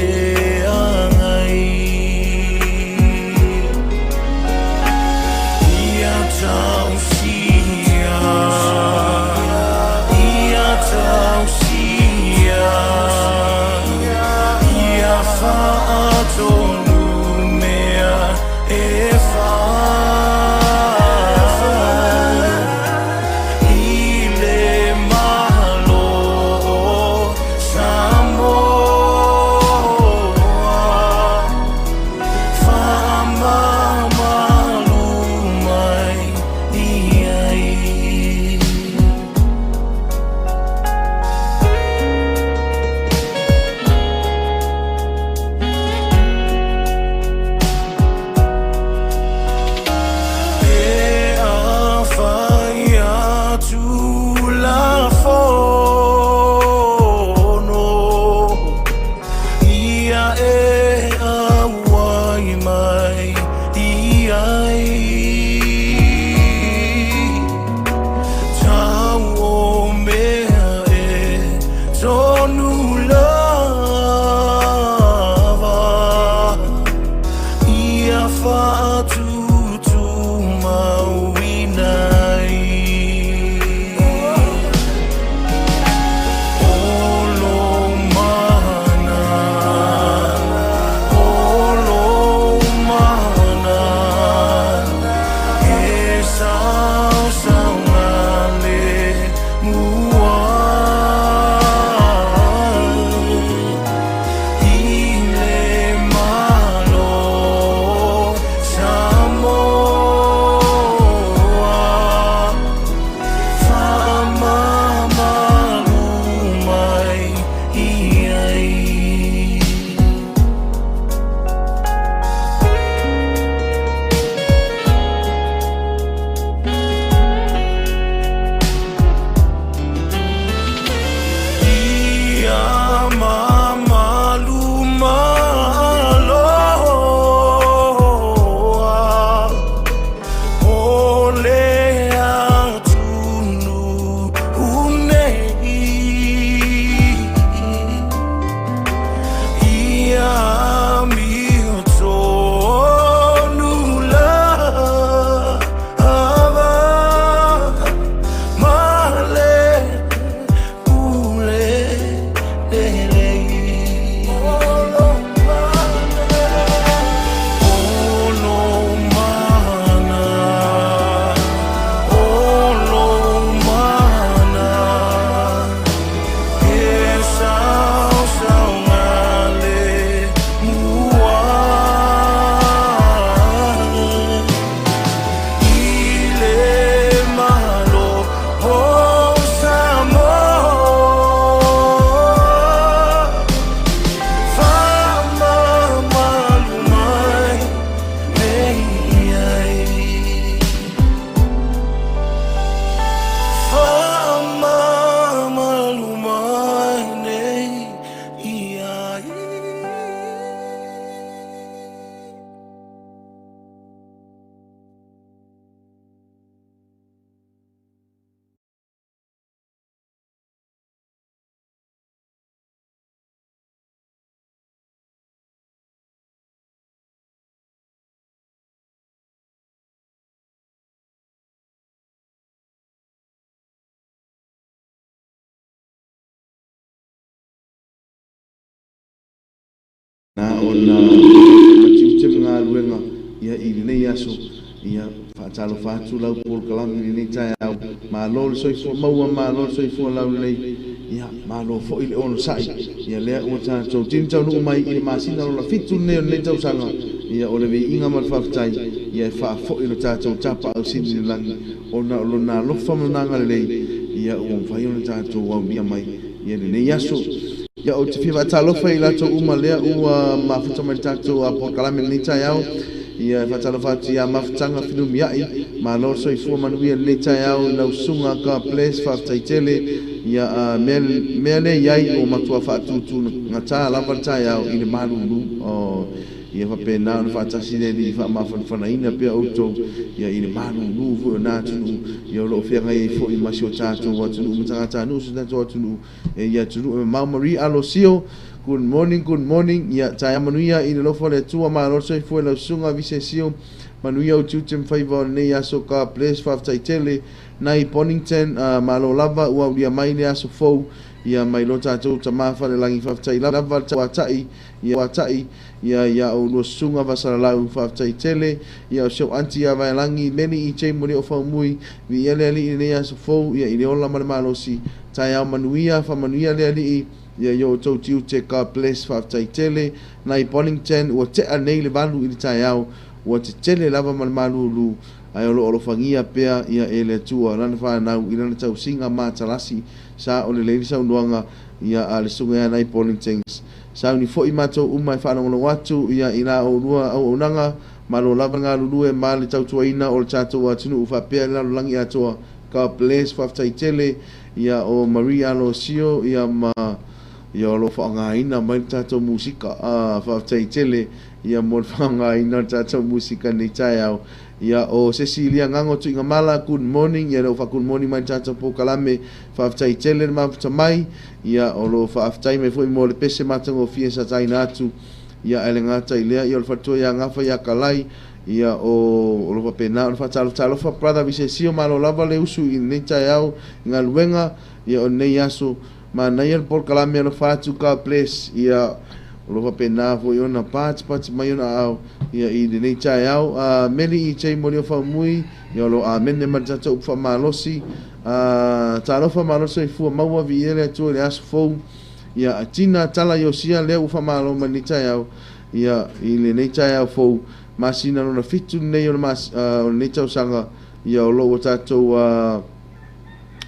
Ia tausia, ia tausia, ia faatonu mea e. Na ona ma tiute ma galuega ia i lenei aso, ia faatalofa atu lau polokalame i lenei taeao. Malo le soifua maua, malo le soifua laulelei, ia malo foi le onosai. Ia lea ua tatou tini taunuu mai i le masina lona fitu lenei o lenei tausaga, ia o le viiga ma le faafetai ia e faafoi lo tatou Tapaau Sili i le lagi ona o lona alofa ma lona agalelei ia ua mafai ona tatou aulia mai ia lenei aso. Ia ou te fia faatalofa i latou uma lea ua mafuta mai le tatou polokalame i lenei taeao. Ia e faatalofa atu ia Mafutaga Fenumiai, malo le soifua manuia i lenei taeao i lau susuga, God bless, faafetai tele. Ia mea, mea lea i ai ua matua faatutugata lava le taeao i le malulu. Oh. Ia faapena ona faatasi le Alii faamafanafanaina pea outou ia i le malulu foi o na atunuu ia o lo o feagai ai foi ma si o tatou atunuu ma tagatanuu o si o tatou atunuu e i atunuu e mamao. Marie Alosio, good morning, good morning. Ia taeao manuia i le alofa o le Atua, malo le soifua i lau susuga Visesio, manuia ou tiute ma faiva o lenei aso, God bless, faafetai tele. Nai Bonington, malo lava ua aulia mai le aso fou ia mai lo tatou Tama Falelagi, faafetai lava le tauatai ia uatai ia ia oulua susuga Vasalalau faafetai tele ia o si ou aunty ia Vaelagi Meli EJ Moli o Faumui viia le Alii i lenei aso fou ia i le ola ma le malosi taeao manuia faamanuia le Alii ia i outou tiute God bless faafetai tele nai Bonington ua tea nei le 8 i le taeao ua tetele lava ma le malulu ae o lo o alofagia pea ia e le Atua lana fanau i lana tausiga matalasi sa o lelei le saunoaga ia a le susuga ia nai Bonington Sauni foi matou uma e faalogologo atu ia i la oulua auaunaga, malo lava le galulue ma le tautuaina o le tatou atunuu faapea le lalolagi atoa. God bless, faafetai tele ia o Marie Alosio ia ma ia o lo o faaaogaina mai le tatou musika. Ah, faafetai tele ia mo le faaaogaina o le tatou musika i lenei taeao. Ia, o Cecilia Gago Tuigamala, good morning, ia o lea ua faa-good morning mai le tatou polokalame, faafetai tele le mafuta mai, ia o lo o faafetai mai foi mo le pese matagofie sa taina atu, ia ae le gata i lea, ia o le faletua ia Gafa ia Kalai, ia o lo o faapena ona faatalofa, brother Visesio, malo lava le usu i lenei taeao i galuega, ia o lenei aso, Manaia le polokalame alofa atu God bless ia o lo o faapena foi ona patipati mai ona aao ia i lenei taeao. Meli EJ Moli o Faumui ia o lo o amene ma le tatou upu faamalosi. Talofa malo soifua maua viia le Atua i le aso fou. Ia Tina Tala Iosia lea ua faamalo mai lenei taeao ia i lenei taeao fou masina lona fitu lenei o le o lenei tausaga ia o lo o ua tatou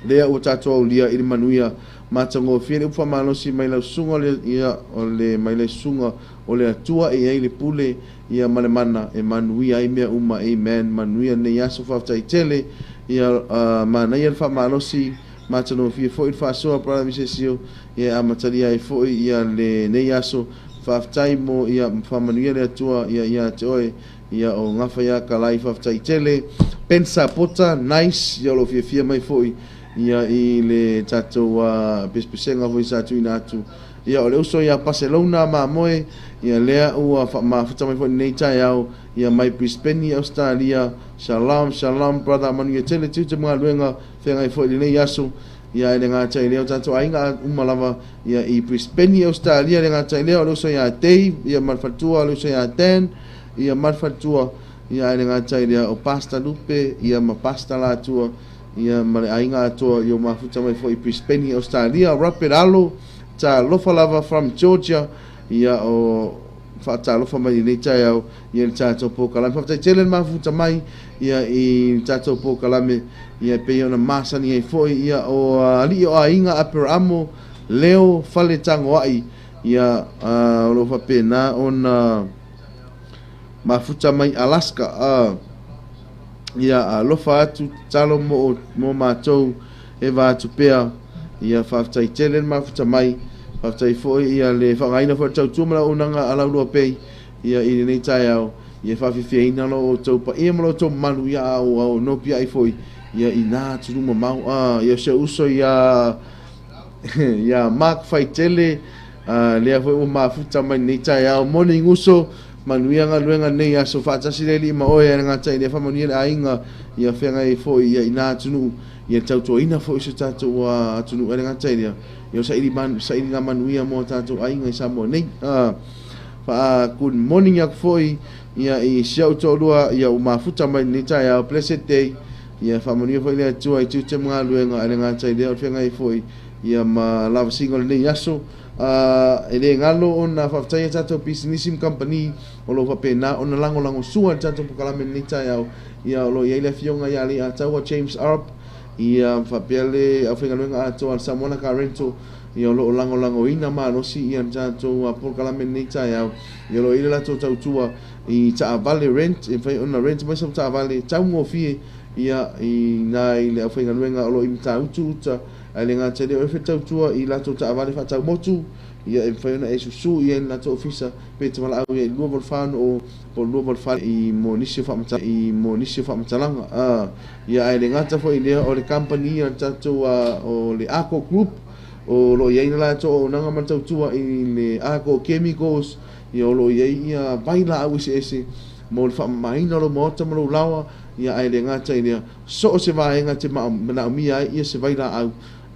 lea ua tatou aulia i le manuia matagofie le upu faamalosi mai lau susuga o le, ia, o le, mai le susuga o le Atua e i ai le pule, ia, ma le mana e manuia ai mea uma. Amen. Manuia lenei aso. Faafetai tele. Ia, manaia le faamalosi matagofie foi le faasoa, Brother Visesio, ia, e amatalia ai foi, ia, lenei aso. Faafetai mo, ia, faamanuia le Atua, ia, ia te oe. Ia o Gafa ia Kalai faafetai tele. Ben Sapota nice ia o lo o fiafia mai foi ia i le tatou pesepesega foi sa tuuina atu. Ia o le uso ia Paselona Mamoe ia lea ua faamafuta mai foi lenei taeao ia mai Brisbane i Ausetalia. Shalom shalom brother manuia tele tiute ma galuega feagai foi i lenei aso. Ia e le gata i lea o tatou aiga uma lava ia i Brisbane i Ausetalia e le gata i lea o le uso ia Dave ia ma le faletua o le uso ia Dan ia ma le faletua ia ae le gata i lea o Pastor Lupe ia ma Pastor Latua ia ma le aiga atoa ia o mafuta mai foi i Brisbane i Australia. Rapid Alo talofa lava from Georgia ia o faatalofa mai i lenei taeao ia le tatou polokalame. Faafetai tele le mafuta mai ia i le tatou polokalame ia e pei ona masani ai foi ia o alii o aiga Aperamo Leo Faletagoai ia o lo o faapena ona mafuta mai Alaska ia alofa atu tatalo mo mo matou e va atu pea ia faafetai tele le mafuta mai faafetai foi ia le faaaogaina foi o le tautua ma le auaunaga a Laulua Pay ia i lenei taeao ia faafiafiaina lo outou paia ma lo outou mamalu ia a o nopiai foi ia i nā atunuu mamao ia o si ou uso ia ia Mark Faitele, lea foi ua mafuta mai lenei taeao. Morning uso, manuia galuega lenei aso, faatasi le Alii ma oe, ae le gata i lea faamanuia le aiga, ia feagai ai foi ia i na atunuu, ia tautuaina foi si o tatou atunuu, ae le gata i lea, ia o sailiga manuia mo tatou aiga i Samoa nei. Faa good morning atu foi ia i si ou toalua ia ua mafuta mai lenei taeao. Blessed day. Ia faamanuia foi le Atua i tiute ma galuega, ae le gata i lea o le feagai foi ia ma lavasiga o lenei aso. E le galo ona faafetaia tatou pisinisi ma kamupani o lo o faapena ona lagolagosua i le tatou polokalame i lenei taeao. Ia o lo o i ai le Afioga ia Leiataua James Arp, ia faapea le aufaigaluega atoa a le Samoana Car Rental, ia o lo o lagolagoina malosi ia le tatou polokalame i lenei taeao. Ia o lo o i ai le latou tautua i taavale rent, e mafai ona rent mai sau taavale taugofie ia i ina i le aufaigaluega o lo o i Matautu uta. Ae le gata i lea, o e tautua i latou taavale faatau motu, ia e mafai ona e susu i ai i le latou ofisa pe e te valaau i ai i le 284 o po o le 284 i mo nisi o faamatalaga i mo nisi o faamatalaga. A, ia ae le gata foi i lea, o le kamupani a le tatou a, o le Arco Group, o lo o i ai le latou auaunaga ma le tautua i le Arco Chemicals, ia o lo o i ai ia vailaau eseese mo le faamamaina o lou maota ma lou laoa, ia ae le gata i lea, So o se vaega e te manaomia ai ia se vailaau,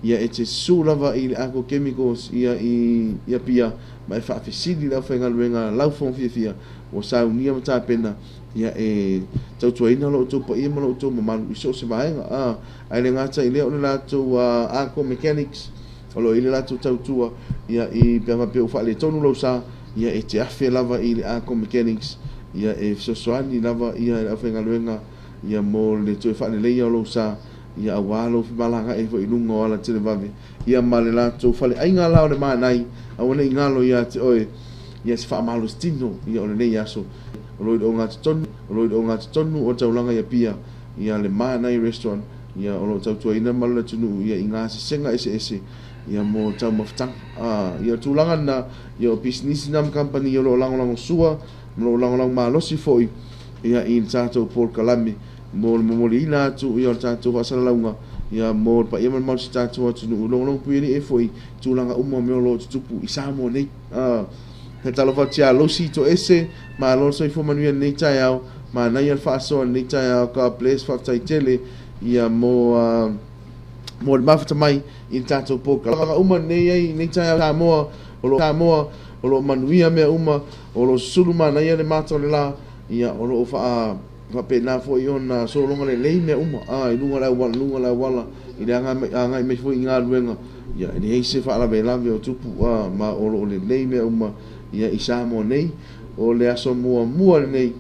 ia e te susu lava i le Arco Chemicals ia i Apia ma e faafesili i le aufaigaluega laufofoga fiafia ua saunia ma tapena ia e tautuaina lo outou paia ma lo outou mamalu i so o se vaega. A, ae le gata i lea o le latou Arco Mechanics o lo o i ai le latou tautua ia i pe a faapea ua faaletonu lou sa, ia e te afe lava i le Arco Mechanics ia e fesoasoani lava ia le aufaigaluega ia mo le toe faaleleia o lou sa, ia aua lou femalagaai foi i luga o ala televave, ia ma le latou faleaiga la o le Manai, aua ne i galo ia te oe, ia se faamalositino ia o lenei aso, o lo o i le ogatotonu, o lo o i le ogatotonu o le taulaga i Apia, ia le Manai Restaurant, ia o lo o tautuaina ma le atunuu ia i gasesega eseese, ia mo taumafataga. A, ia o tulaga na, ia o pisinisi na ma kamupani o lo o lagolagosua, ma lo o lagolago malosi foi, ia i le tatou polokalame mo le momoliina atu ia o le tatou faasalalauga ia mo le paia ma le mamalu o si tatou atunuu, logologo puialii ai foi i tulaga uma o mea o lo o tutupu i Samoa nei. He talofa atu ia Lucy Toese, malo le soifua manuia i lenei taeao, manaia le faasoa i lenei taeao, God bless, faafetai tele ia mo mo le mafuta mai i le tatou polokalame uma lenei ai i lenei taeao Samoa o lo Samoa o lo o manuia mea uma, o lo o susulu manaia le mata o le la, Ia, o lo o faa, faapena foi ona sologa lelei mea uma, a, i luga o le auala, luga o le auala, i le agai mai, agai mai foi i galuega, ia, e leai se faalavelave o tupu, a, ma o lo o lelei mea uma, ia, i Samoa nei. O le aso muamua lenei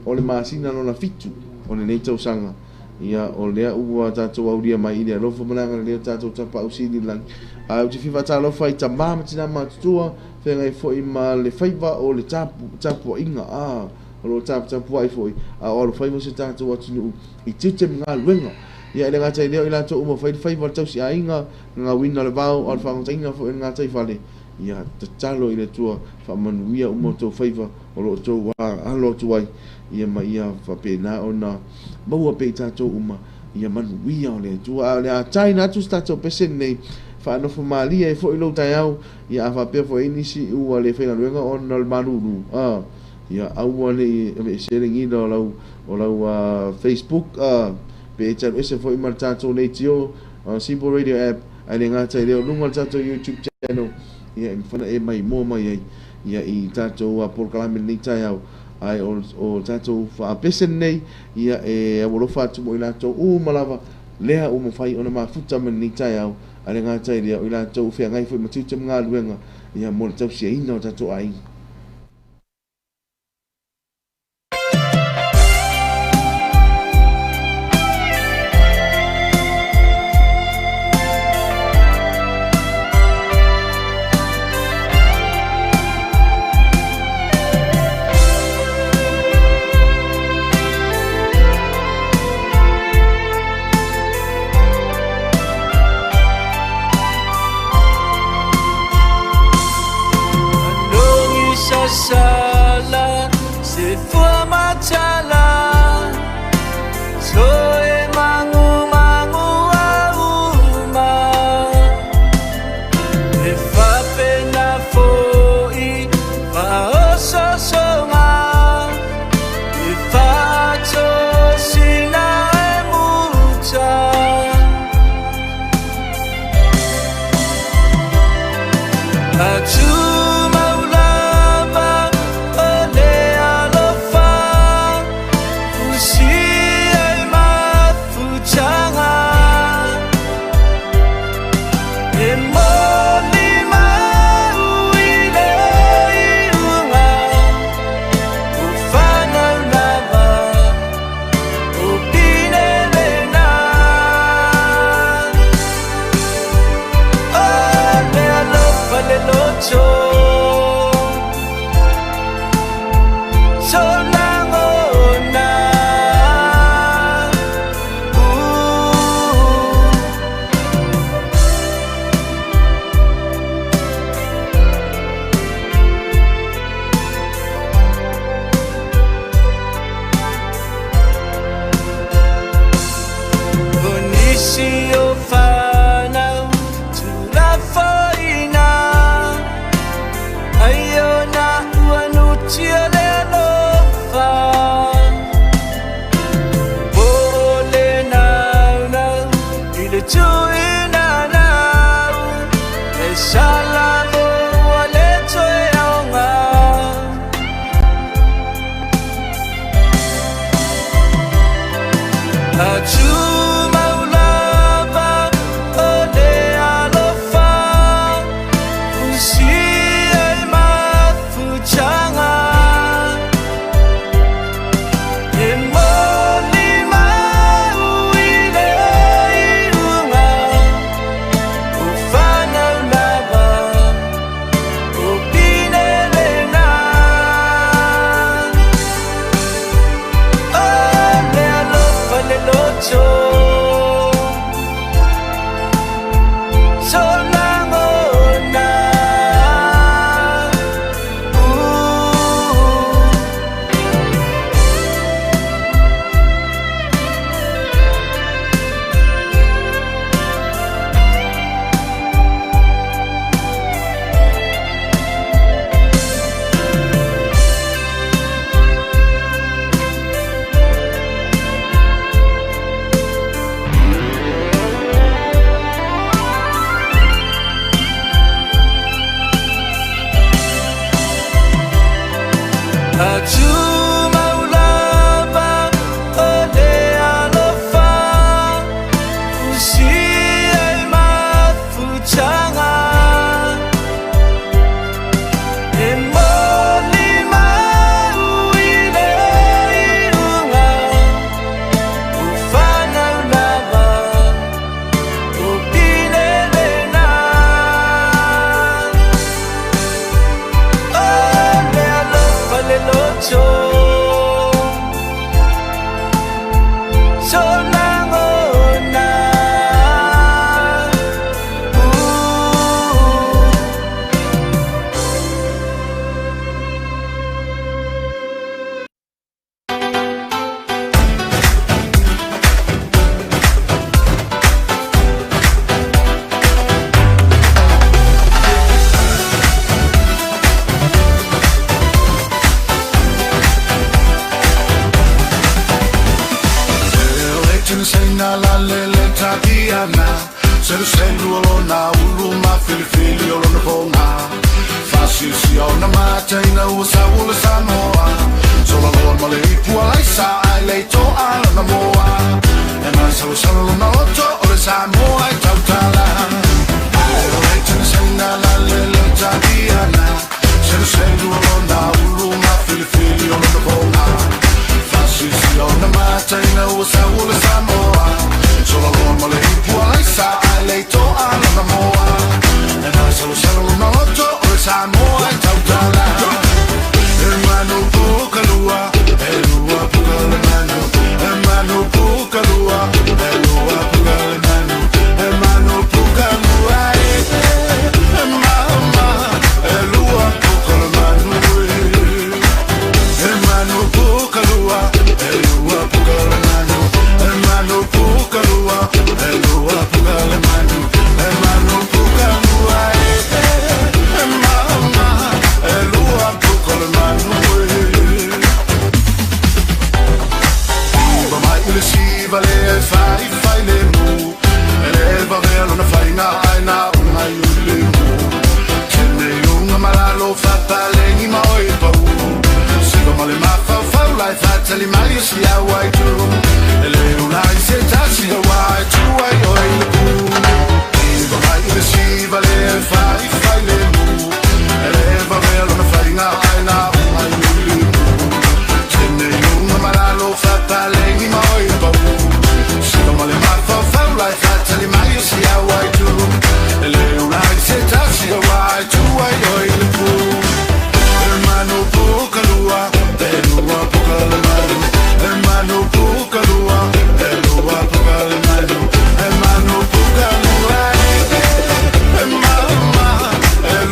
o le masina lona fitu o lenei tausaga, ia, o lea ua tatou aulia mai i le alofa ma le agalelei o tatou Tapaau Sili i le Lagi. Ae ou te fia faatalofa i tama ma tina matutua, Feagai foi ma le faiva o le tapuaiga, a, o lo o taputapuai foi a o alofaiva si o tatou atunuu i tiute ma galuega. Ia, e le gata i lea, o i latou uma fai le faiva o le tausiaiga, gagauina o le vao, a o le faagataina foi o le gataifale. Ia, tatalo i le Atua, faamanuia uma outou faiva o lo o outou alo atu ai, ia ma ia faapena ona maua pea i tatou uma ia manuia o le Atua. A o le a taina atu se tatou pese lenei, faanofo malie ai foi lou taeao, Ia a faapea foi nisi ua le faigaluega ona o le malulu, a, ia aua ne i aveesea le gila o lau, o lau Facebook, a, pe e te alu ese foi ma le tatou leitio, Simple Radio App, ae le gata i lea o luga o le tatou YouTube channel, ia e mafai ona e maimoa mai ai, ia i tatou polokalame i lenei taeao. Ae o, o tatou faapese lenei, ia e aualofa atu mo i latou uma lava lea ua mafai ona mafuta mai lenei taeao. A le gata i lea, o i latou o feagai foi ma tiute ma galuega, ia, mo le tausiaina o tatou aiga. Seluselu o lona ulu mafilifili o lona foga. Faasiasia ona mata ina ua sau o le Samoa. Solaloa ma le ipu alaisa ae le i to'a lona moa. E masalosalo lona loto o le Samoa e tautala. Le la le le taviana. Seluselu o lona ulu mafilifili o lona foga. Faasiasia ona mata ina ua sau o le Samoa. Solaloa ma le ipu alaisa ae le i to'a lona moa. E masalosalo lona loto o le Samoa e tautala. E manu puka lua, e lua puka le manu. E manu puka lua, e lua puka le manu. E manu puka lua, e, e mama, e lua puka le manu, e. E manu puka lua, e lua puka le manu. E manu puka lua, e lua puka le manu. E manu puka lua, e, e mama, e lua puka le manu, e. Iva mai i le siva le e fai fai le mu. E le vavea lona faiga ai na unga i o le mu. Tene i unga malalo fapalengi ma oi pau. Siva ma le mafaufau lai fatali mai o si au ai tu. E le ula i se tasi haua e tu ai oi le pu. Iva mai i le siva le e fai fai le mu. E le vavea lona faiga ai na unga i o le mu. Tene i unga malalo fapalengi ma oi pau. Siva ma le mafaufau lai fatali mai o si au ai tu. E le ula i se tasi haua e tu ai oi le pu. E manu puka lua, e lua puka le manu. E manu puka lua, e lua puka le manu. E manu puka lua, e, e mama, e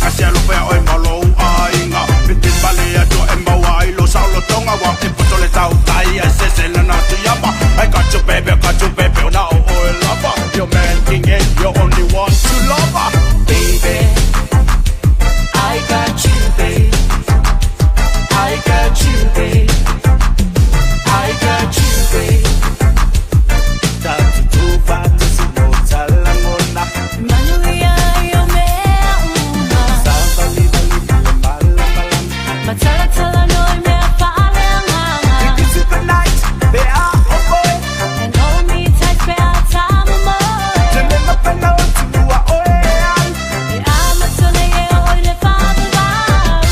kasi alofa ia oe ma lou aiga. Pipi pale atua e maua ai lou saolotoga ua e poto le tautai ae sese lana tuiama. I got you baby, I got you baby, na o oe lava. Your man king and you're only one to love. Baby, I got you, babe. I got you, babe. I got you, babe. Manuia i o mea uma. Matalatala no i mea faaleagaga. And hold me tight pe a tamomoe. E amatone e oi le whaavavau.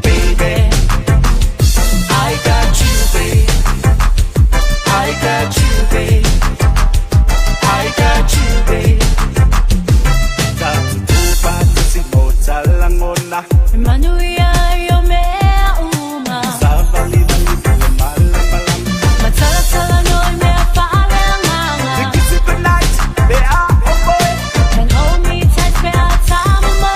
Baby, I got you, babe. I got you, babe. I got you, babe. Manuia i o mea uma. Matalatala no i mea faaleagaga. And hold me tight pe a tamomoe.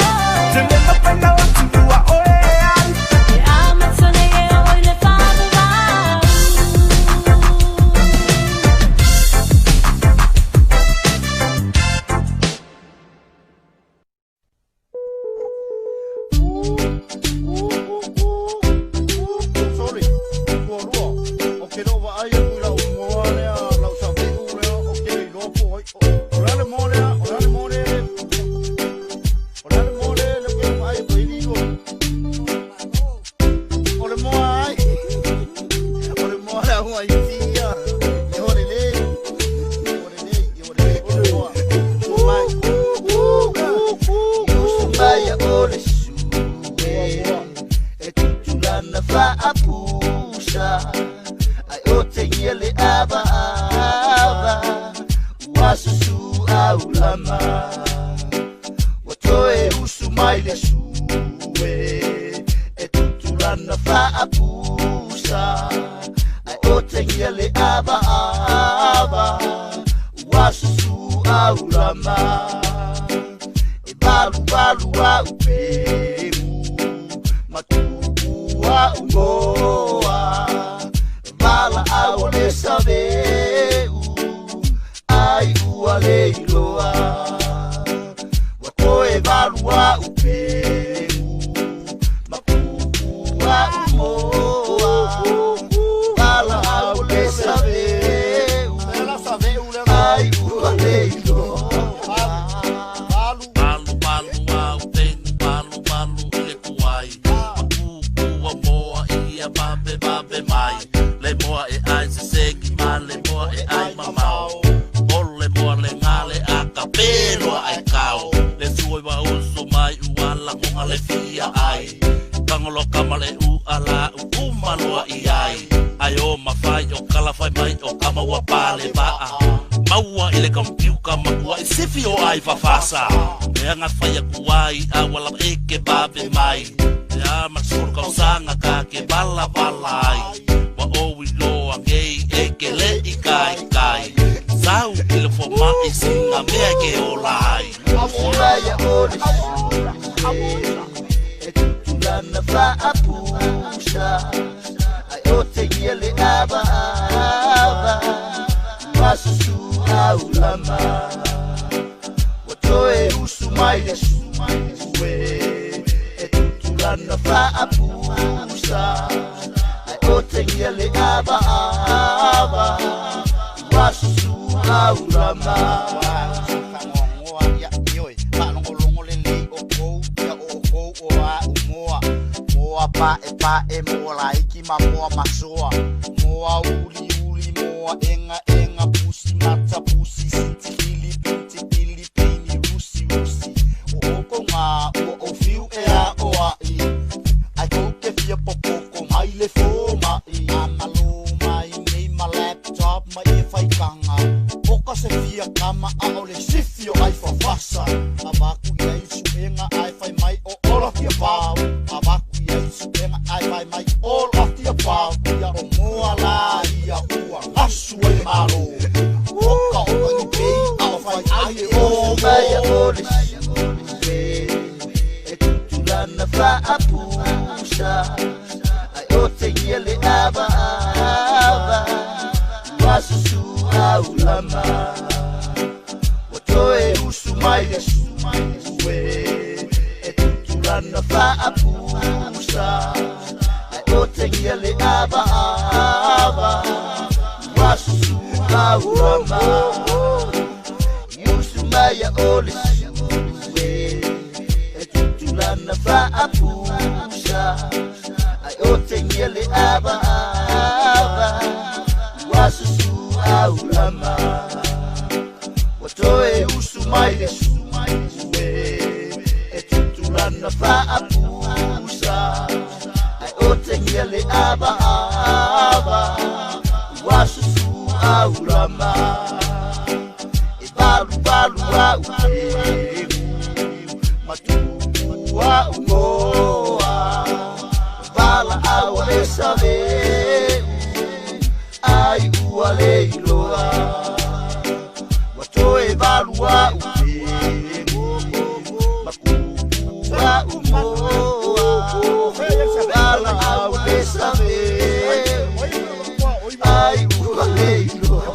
E amatone e oi le whaavavau. Sorry, ua lua. O ke loo vaai aku i lau moa lea, lau save'u lea, o ke le iloa po o ai. O le a le moa lea, o le a le moa lea, o le a le moa lea, lea ou ke vaai atu ai alii lua. O le moa ai, o le moa lea ua i tia. E o lelei, e o lelei, e o lelei, o le moa. Usu mai, Usu mai ia o le sue e tutulana faapusa ai o tegia le avaava ua susu aulama ua toe usu mai le sue e tutulana faapusa ai o tegia le avaava ua susu aulama e valu valu au peu matupu au moa vala au le saveu ai ua le iloa ua toe valu au peu matupu au moa vala au le saveu ai ua le iloa. Palu palu au tengu palu palu i le kuai Makuku moa ia babe babe mai Le moa e ai se segi ma le moa e ai mamao O le moa le ngale a ka peloa ai kao Le sui wa uso mai uala konga le fia ai Kangolo kama le u ala u umaloa i ai Ai o mawhai o kalawhai mai o kama ua pale vaa Maua i le kampiuka makua i sifi o ai fafasa Mea ngā whai aku ai a wala e ke babe mai Te a masuru kausanga ka ke bala bala ai Wa o i loa ngei e ke le i kai kai Sau i le foma i singa mea ke ola ai. Usu mai ia o le sue e tutulana faapusa ai o tegia le avaava ua susu aulama ua toe usu mai le sue e tutulana faapusa ai o tegia le avaava ua susu aulama. Fagoagoa ia ioe faalogologo lelei o kou ia o kou o a'u moa moa pa'epa'e moa laiki ma moa masoa moa uliuli moa egaega pusi mata pusi sitifili pinti pili pini rusi rusi o okouga ua ou fiu e aʻoaʻi ae kou ke fia popoko mai le fomaʻi amalō mai nei ma laptop ma ia faikaga o ka se fia kama a o le sifi o ai fafasa avaku i ai suʻega ae fai mai o all of the above avaku i ai suʻega ae fai mai all of the above ia o moa la ia ua gasu ai le malo oka oka i pei a o fai ai e Usu mai ia o le sue Faapusa ai o tegia le ava ava ua susu aulama ua toe usu mai le sue e tutulana faapusa ai o tegia le ava ava ua susu aulama i usu mai a o le sue e tutulana faapusa ai o tegia le ava ava ua susu aulama ua toe usu mai le sue e tutulana faapusa ai o tegia le ava ava ua susu aulama e valu valu au peu matupu au moa vala au le saveu ai ua le iloa ua toe valu au peu makupu au moa vala au le saveu ai ua le iloa.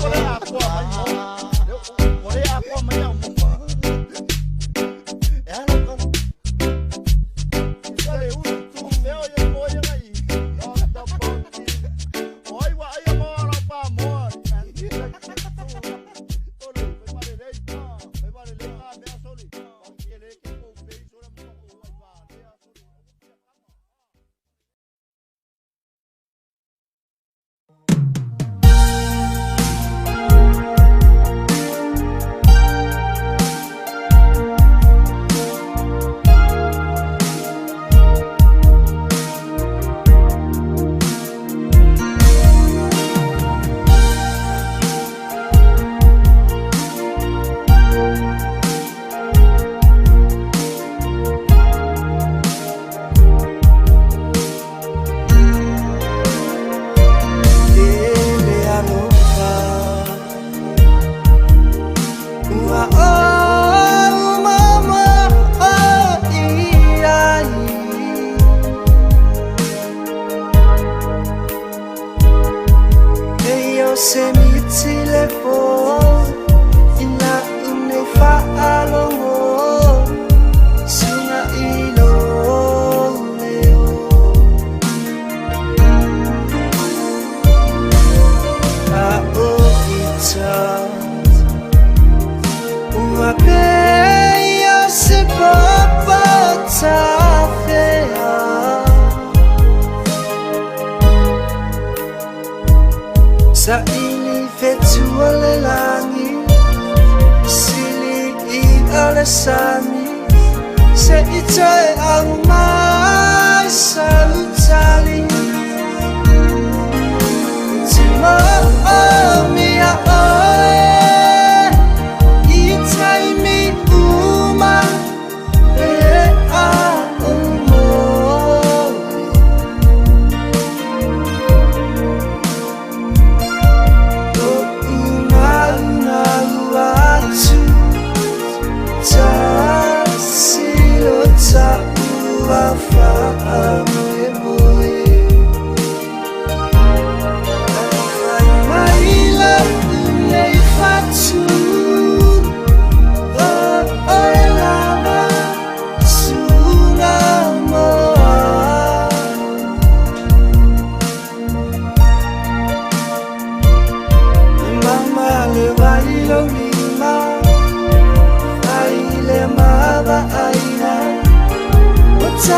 Sa ili fetua le langi sili i ale sami se i toe au mai salutali te mo o mia oe i taimi uma e a o mo.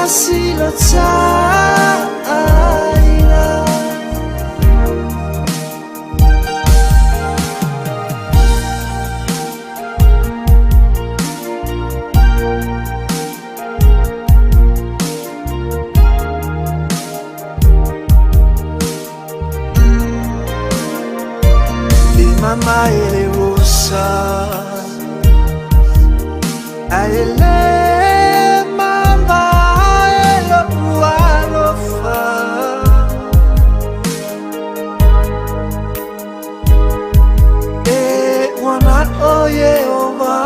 Silo taina. I mama ele rosa aele mama elo ualofa e wana o Yehova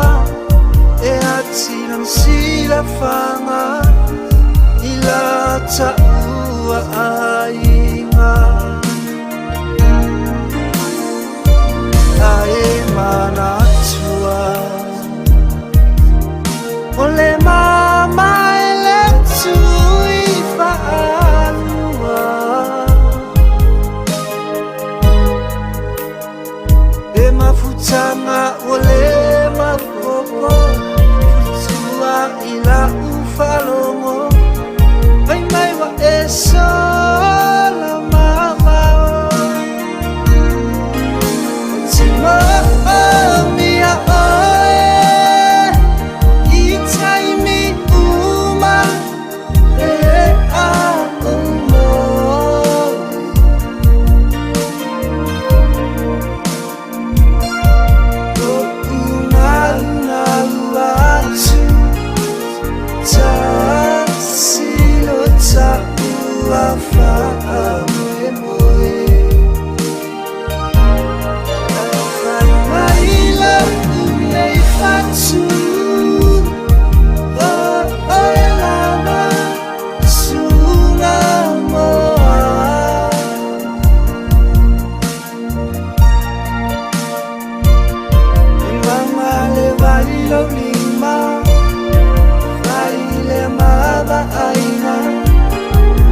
e atilang sila fanga i Taua aiga Ae manatua O le mama e le tui whaalua E mafutanga o le maupopo Futua i la ufalongo Vai mai wa e sola mamao Te mea oe I taimi uma E a o moe Lo'u galugalu atu Tasi lo ta'u fa'amoemoe Ae fai mai la'u nei fatu O oe lava Suga moa E mama le vai lou lima Fai le mavaaiga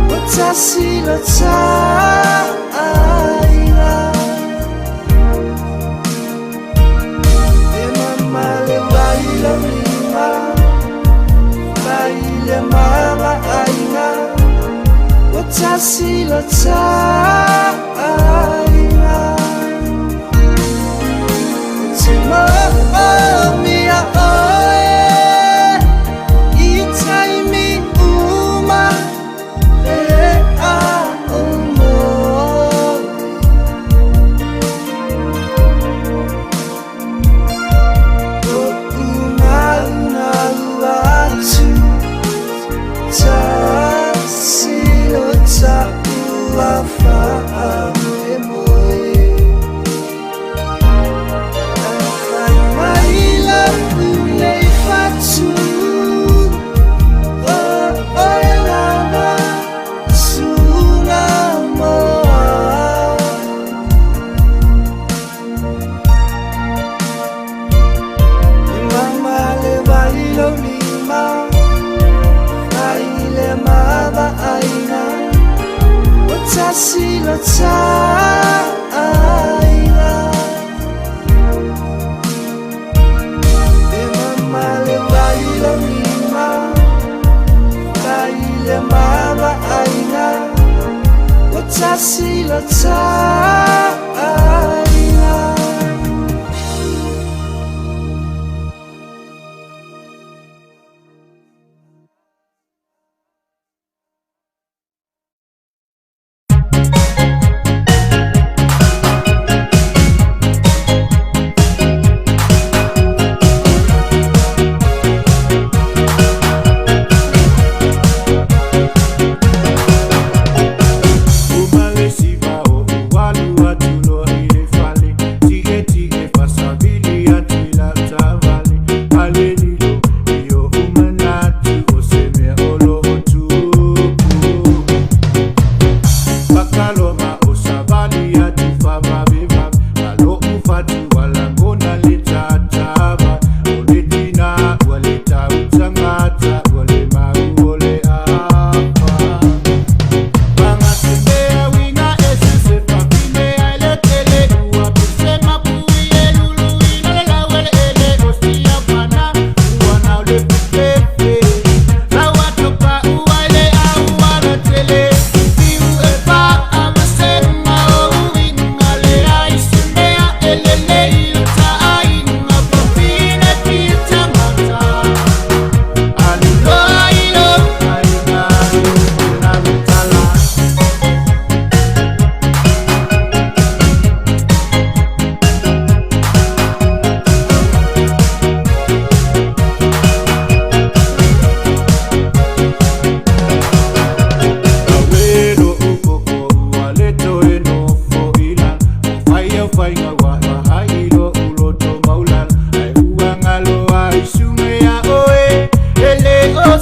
O tasi lo taaiga E mama le vai lou lima Fai le mavaaiga O tasi lo taaiga Te ma'omia oe I taimi uma E a o moe Lo'u galugalu atu Tasi lo ta'u fa'amoemoe Ae fai mai la'u nei fatu O oe lava Suga moa E mama le vai lou lima Fai le mavaaiga O tasi lo taaiga E mama le vai lou lima Fai le mavaaiga O tasi lo taaiga.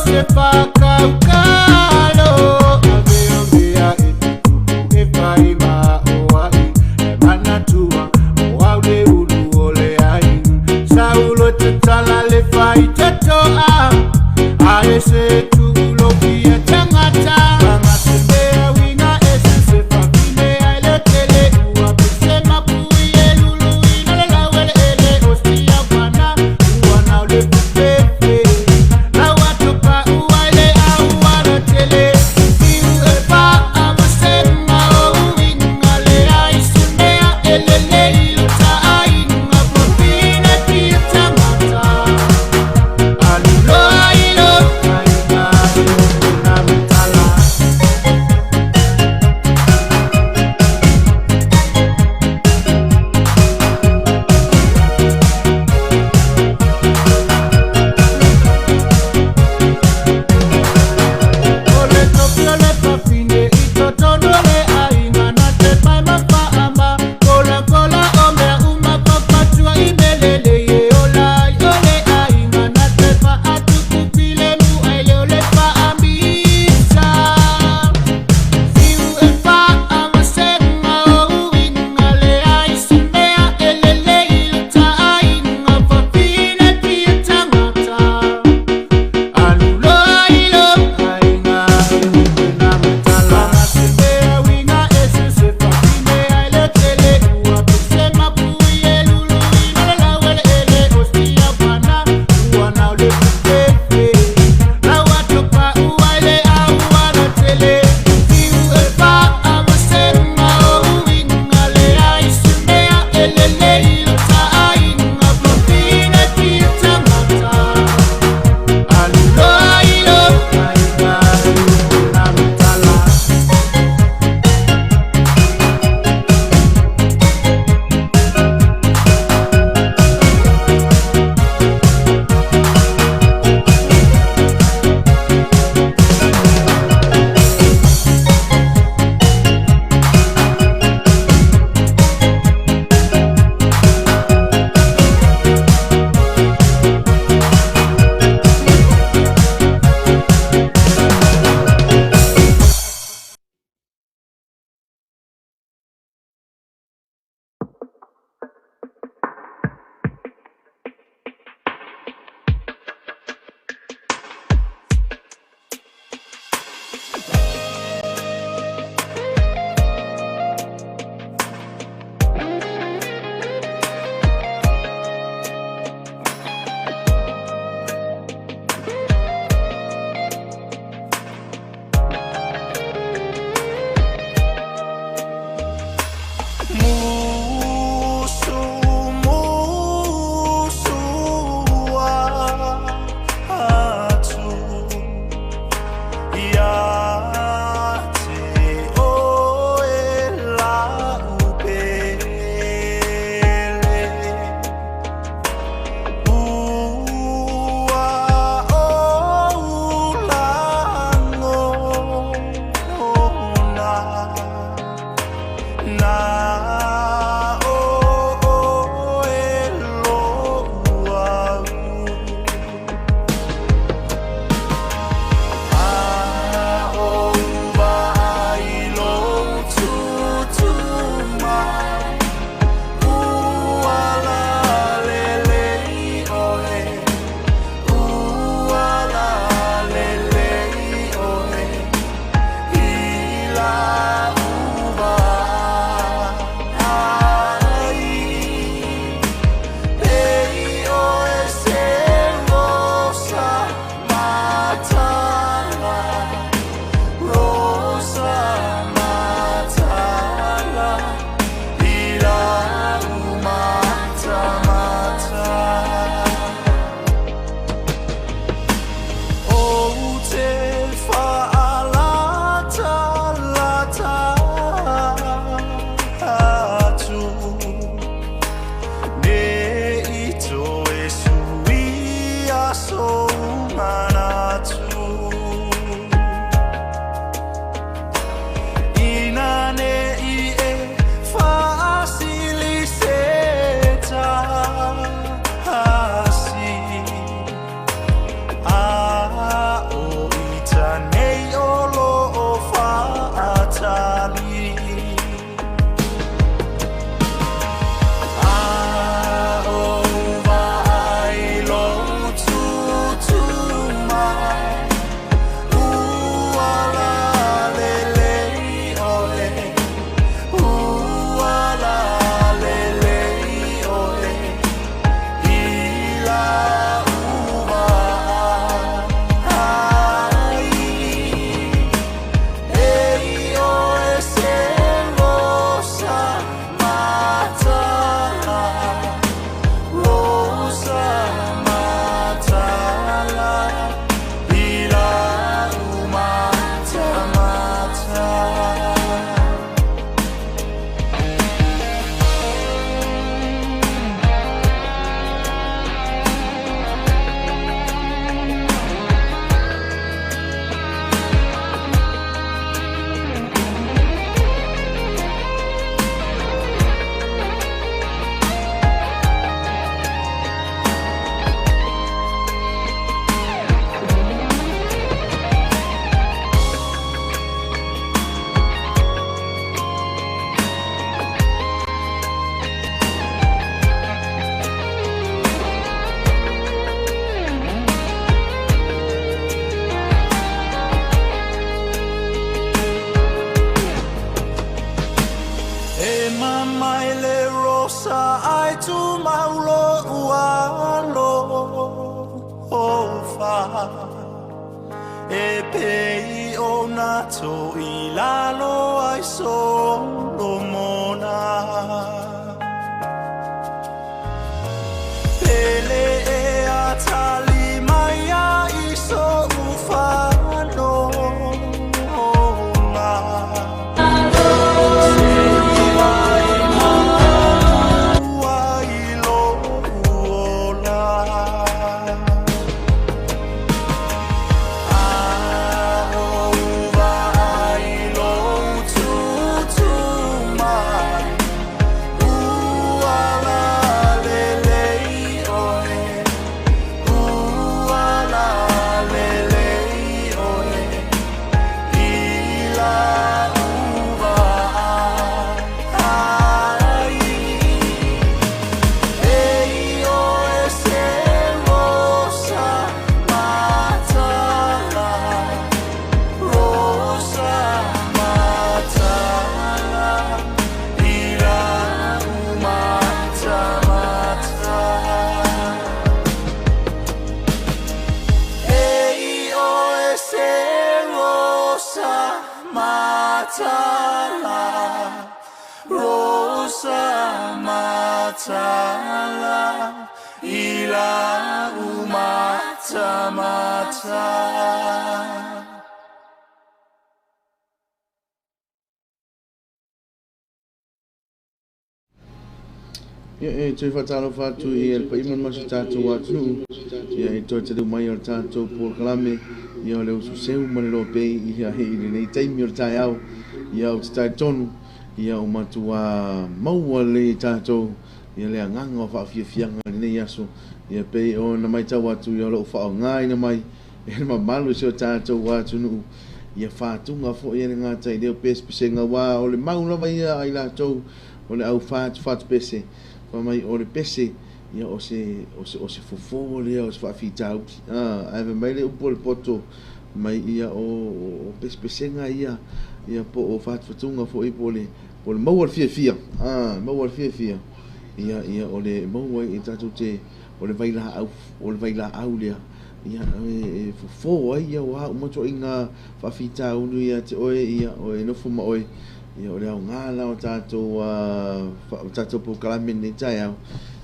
Se whakaukalo. Tutu mai. alofa E pei ona toʻilalo ai Solomona. Pele e atali mai ai soʻu fanoga. Sei mai ai loʻu ola. A ou vaai lou tūtū mai, ua lalelei oe, ua lalelei oe, i la'u vaai. E oe se rosa mataala, rosa mataala, i la'u matamata. E oe se rosa mataala, rosa mataala, i la'u matamata. Ia e toe faatalofa atu i le paia ma le mamalu o si o tatou atunuu, ia i toe taliu mai o le tatou polokalame, ia o le usu seu ma le lopei ia i lenei taimi o le taeao, ia ou te talitonu, ia ua matuā maua lelei e tatou ia le agaga o faafiafiaga i lenei aso, ia pei ona matau atu ia o lo o faaaogaina mai e le mamalu o si o tatou atunuu, ia fatuga foi e le gata i lea o pesepesega, aua o le mau lava ia a i latou o le au fatufatu pese, fai mai o le pese, ia o se, o se, o se fofo lea o se faafitauli, a, ae fai mai le upu a le poto, mai ia o, o pesepesega ia, ia po o fatufatuga foi po o le, po o le maua o le fiafia, a, maua o le fiafia, ia, ia o le maua ai tatou te, o le vailaau, o le vailaau lea, ia e, e fofo ai ia o a uma ituaiga faafitauli ia te oe, ia o e nofo ma oe, ia o le aoga la o tatou, o tatou polokalame i lenei taeao,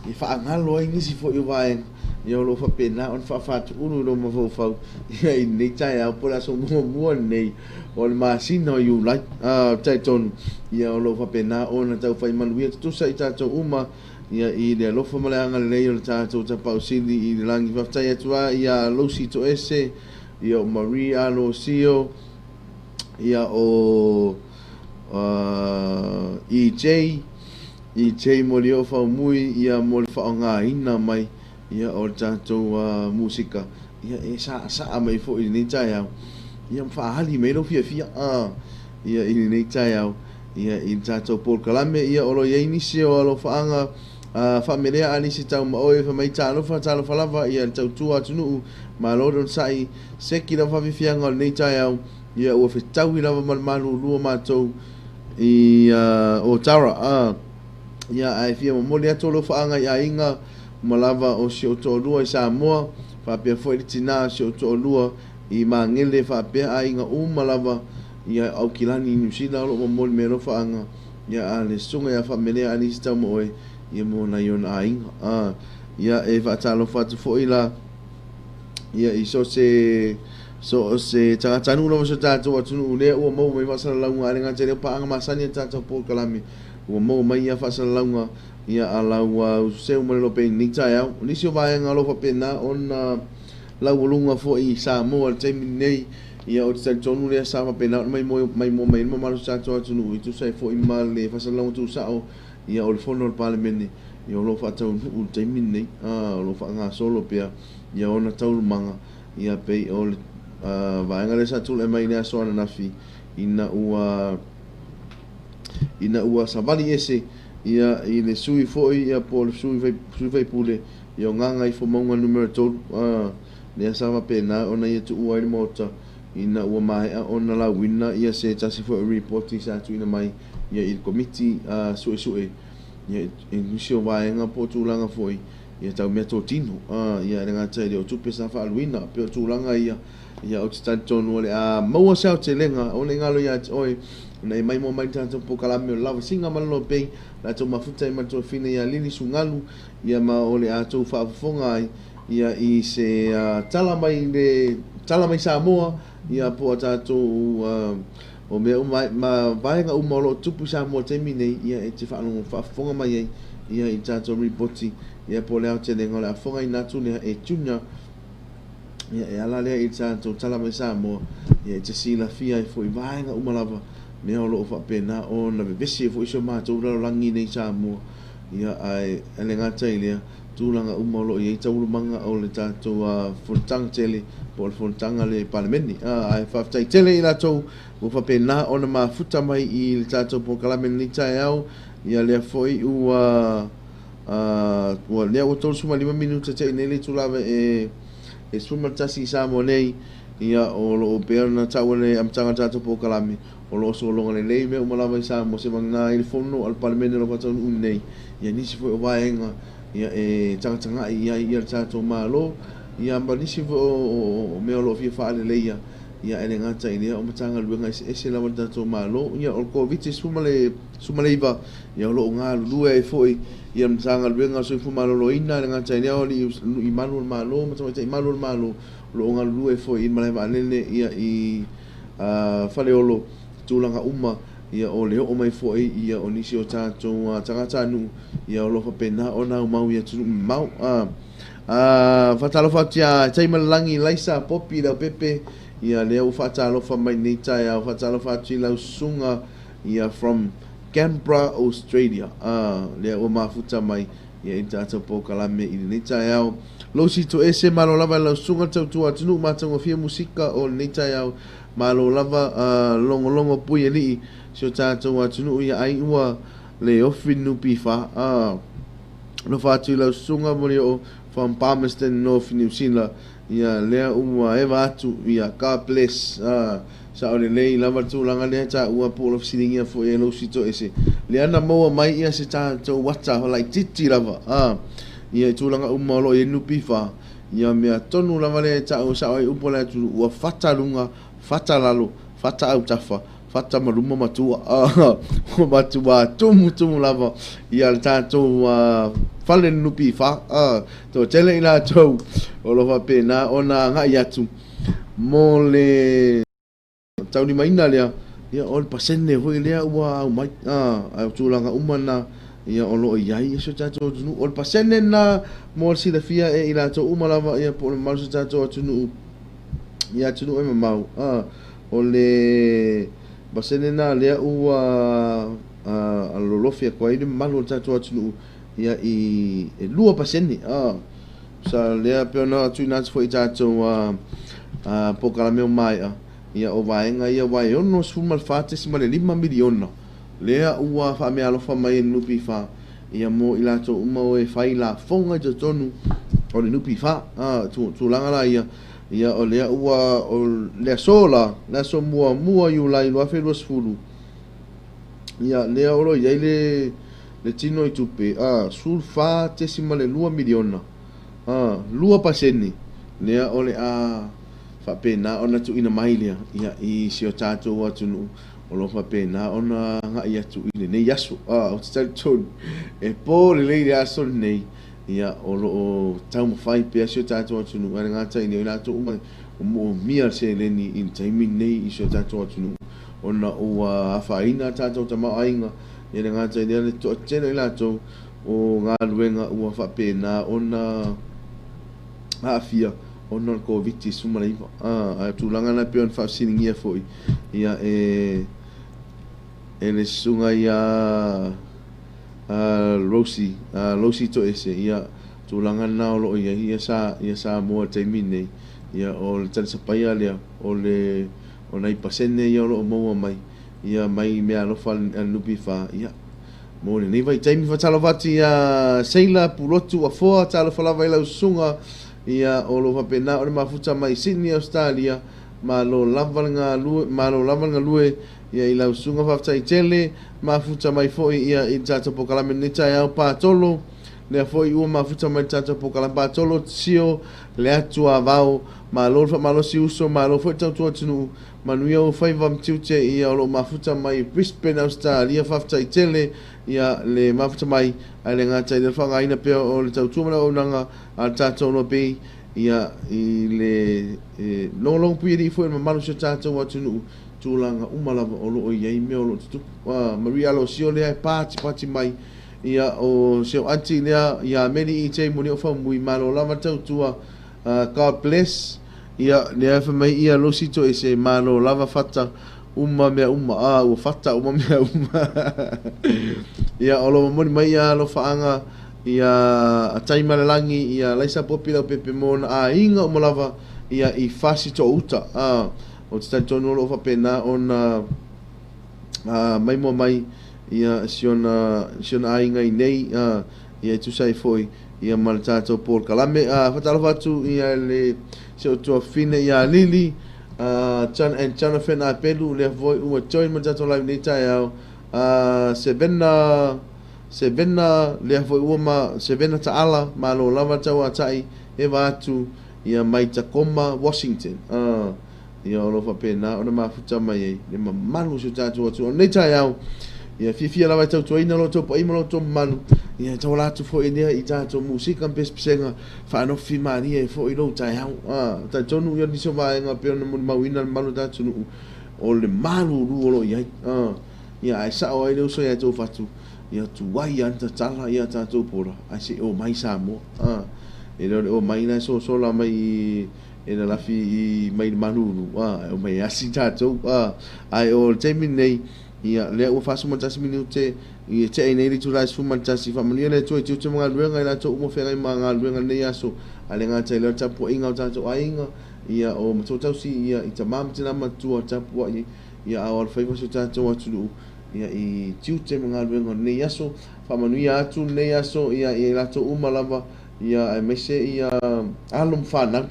e faagalo ai nisi foi o vaega, ia o lo o faapena ona faafatulu i lou mafaufau, ia i lenei taeao po o le aso muamua lenei o le masina o Iulai. Ou te talitonu, ia o lo o faapena ona taufai manuia tutusa i tatou uma, ia i le alofa ma le agalelei o le tatou Tapaau Sili i le lagi. Faafetai atu lava ia Lucy Toese, ia o Marie Alosio, ia o EJ, EJ Molioo Faumui, ia mo le faaaogaina mai ia o le tatou musika, ia e saasaa mai foi i lenei taeao, ia ma faaali mai lou fiafia ia i lenei taeao ia i le tatou polokalame. Ia o lo o i ai nisi o alofaaga faamelea a nisi tau ma oe, fai mai talofa, talofa lava ia le tautua atunuu, malo le onosai, seki lava faafiafiaga o lenei taeao, ia ua fetaui lava ma le malulua matou i Otara. Ia ae fia momoli atu alofaaga i aiga uma lava o si ou toalua i Samoa, faapea foi le tinā o si ou toalua i Magele, faapea aiga uma lava ia Aukilani i Niu Sila, o lo o momoli mai alofaaga ia a le susuga ia Faamelea Alisi Taumaoe ia mo nai ona aiga. Ia e faatalofa atu foi la ia i so se so o se tagatanuu lava o si o tatou atunuu lea ua maua mai faasalalauga a le gata i lea o paaga masani a le tatou polokalame ua maua mai ia faasalalauga ia a lau ususeu ma le lopei i lenei taeao. O nisi o vaega o lo o faapena ona laualuga foi i Samoa i le taimi lenei, ia ou te talitonu lea sa faapena ona maimoa mai ai le mamalu o si o tatou atunuu e tusa ai foi ma le faasalalauga tuusao ia o le fono a le Palemene ia o lo o faataunuu i le taimi lenei, o lo o faagasolo pea ia ona taualumaga ia pei o le vaega lea sa tulai mai i le aso ananafi ina ua ina ua savali ese ia i le sui foi ia po o le sui faipule ia o Gagaifomauga numera 3, lea sa faapena ona ia tuua ai le Maota ina ua maea ona lauina ia se tasi foi o ripoti sa tuuina mai ia i le Komiti Suesue ia i nisi o vaega po o tulaga foi ia tau meatotino, ia e le gata i lea o tupe sa faaaluina. E pei o tulaga ia, ia ou te talitonu o le a maua se aotelega, aua ne i galo ia te oe, ona e maimoa mai le tatou polokalame o le Lavasiga ma le Lopei, o le a tou mafuta ai ma le toafina ia Lili Sugalu, ia ma o le a tou faafofoga ai ia i se tala mai le tala mai Samoa, ia po o tatou o mea uma ma vaega uma o lo o tupu i Samoa i le taimi nei, ia e te faalogo faafofoga mai ai ia i tatou ripoti, ia po o le aotelega o le a fofogaina atu lea e Junior, ia e ala lea i le tatou tala mai Samoa, ia e te silafia ai foi vaega uma lava mea o lo o faapena ona vevesi ai foi si o matou lalolagi nei i Samoa, ia ae le gata i lea, tulaga uma o lo o i ai taualumaga o le tatou fonotaga tele po o le fonotaga a le Palemene. Ae faafetai tele i latou ua faapena ona mafuta mai i le tatou polokalame i lenei taeao. Ia lea foi ua ua lea ua 35 minute te i nei le itula e 11 i Samoa nei. Ia o lo o pei ona taua i le amataga o le tatou polokalame, o lo o sologa lelei mea uma lava i Samoa seivagana ai le fono a le Palemene o lo o faataunuu nei. Ia nisi foi o vaega ia e tagatagai i ai ia le tatou Malo, ia ma nisi foi o mea o lo o fia faaleleia, ia e le gata i lea o Matagaluega eseese lava a le tatou Malo. Ia o le Koviti-19, ia o lo o galulue ai foi ia le Matagaluega o le Soifua Maloloina, e le gata i lea o alii malu o le Malo ma tamaitai malu o le Malo, o lo o galulue foi i le malae vaalele ia i Faleolo, tulaga uma ia o le oo mai foi ia o nisi o tatou tagatanuu ia o lo o faapena ona aumau i atunuu mamao. Faatalofa atu ia Taimalelagi Laisa Popi Leaupepe, ia lea ua faatalofa mai nei taeao. Faatalofa atu i lau susuga ia from Canberra, Australia. Lea ua mafuta mai ia i le tatou polokalame i lenei taeao. Lousi Toese, malo lava i lau susuga le tautua atunuu matagofie musika o lenei taeao. Malo lava logologo pui alii si o tatou atunuu ia ai ua le ofi le NPF. Alofa atu i lau susuga Molioo from Palmerston North New Zealand ia lea ua eva atu ia God bless. Sao lelei lava le tulaga lea taua po o lo fesiligia foi e Lousi Toese lea na maua mai ia se tatou ata laitiiti lava ia i tulaga uma o lo o i ai le NPF. Ia mea tonu lava lea e ta'u e sa'o ai upu a le atunuu, ua fata luga, fata lalo, fata autafa, fata ma luma ma tua. Ua matua tumutumu lava ia le tatou fale NPF. Toatele i latou o lo o faapena ona agai atu mo le taulimaina lea, ia o le pasene foi lea ua aumai, a o tulaga uma na, ia o lo o i ai si o tatou atunuu. O le pasene lena mo le silafia e i latou uma lava, ia po o le mamalu o si o tatou atunuu i atunuu e mamao, o le pasene lena lea ua lolofi atu ai le mamalu o le tatou atunuu, ia i e 2%. Sa lea pei ona tuuina atu foi i tatou polokalame ua maea, ia o vaega ia aua e $64.5 miliona lea ua faameaalofa mai e le NPF ia mo i latou uma o e fai lafoga i totonu o le NPF. Tulaga la ia, ia o lea ua o le aso la, le aso muamua Iulai 2020, ia lea o lo o i ai le le tino i tupe, a, $14.2 miliona, a, 2% lea o le a faapena ona tuuina mai lea, ia, i si o tatou atunuu o lo o faapena ona agai atu i lenei aso. A, ou te talitonu, e po lelei le aso lenei, ia, o lo o taumafai pea si o tatou atunuu, ae le gata i lea, o i latou uma o moomia le seleni i le taimi lenei i si o tatou atunuu, ona ua afaina a tatou tamaoaiga, E le gata i lea, le toatele o i latou o galuega ua faapena ona aafia ona o le Koviti-19. Ae o tulaga na e pei ona faafesiligia foi ia e le susuga ia Rosie, Rosie Toese, ia tulaga na o lo o i ai ia Samoa i le taimi lenei, ia o le talisapaia lea o le o nai pasene ia o lo o maua mai Ia mai meaalofa a le NPF, ia, mo lenei vaitaimi. Faatalofa atu ia Seila Pulotu Afoa, talofa lava i lau susuga, ia, o lo o faapena ona mafuta mai Sydney, Australia. Malo lava le galue, malo lava le galue, ia, i lau susuga, faafetai tele. Mafuta mai foi, ia, i le tatou polokalame i lenei taeao, Patolo. Lea foi ua mafuta mai le tatou polokalame Patolo Sio le atu a vao. Malo le faamalosi uso, malo foi le tautua atunuu. Manuia ou faiva ma tiute ia o lo o mafuta mai i Brisbane, Ausetalia. Faafetai tele ia le mafuta mai ae le gata i lea le faaaogaina pea o le tautua ma le auaunaga a le tatou Lobi ia i le logologo puialii foi o le mamalu o si o tatou atunuu tulaga uma lava o lo o i ai mea o lo o tutupu. Maria Alosio lea e patipati mai ia o si au aunty lea ia Meli EJ Moni o Faumui malo lava le tautua God bless ia lea fai mai ia Lucy Toese malo lava fata uma mea uma a ua fata uma mea uma ia o lo momoli mai ia alofaaga ia Taimalelagi ia Laisa Popi Leaupepe mo ona aiga uma lava ia i Fasitoo-uta a ou te talitonu o lo o faapena ona maimoa mai ia si ona si ona aiga i nei ia e tusa ai foi ia ma le tatou polokalame. Faatalofa atu ia le si ou tuafafine ia Lili John and Jonathan Apelu lea foi ua join ma le tatou live nei taeao. Sevena Sevena lea foi ua ma Sevena Taala malo lava tauatai eva atu ia mai Tacoma, Washington. Ia o lo o faapena ona mafuta mai ai le mamalu o si o tatou atunuu. O lenei taeao, ia fiafia lava e tautuaina lo outou paia ma lo outou mamalu, ia e tauala atu foi lea i tatou musika ma pesepesega faanofi malie ai foi lou taeao. Talitonu ia nisi o vaega pei ona molimauina le mamalu o le tatou atunuu, o le malulu o lo o i ai. Ia ae sao ai le uso ia tou fatu, ia tuai lava ona tatala ia tatou border ae se i omai Samoa. E le o le omai la e sosola mai i e lalafi i mai le malulu a e omai e asi tatou a ae o le taimi lenei ia lea ua 41 minute i e tea ai nei le itula e 11 faamanuia le Atua i tiute ma galuega i latou uma o feagai ma galuega i lenei aso ae le gata i lea o le tapuaiga o tatou aiga ia o matua tausi ia i tama ma tina matua tapuai ia ao alofaiva si o tatou atunuu ia i tiute ma galuega o lenei aso faamanuia atu lenei aso ia i latou uma lava Ia, aemaise ia alo ma fanau,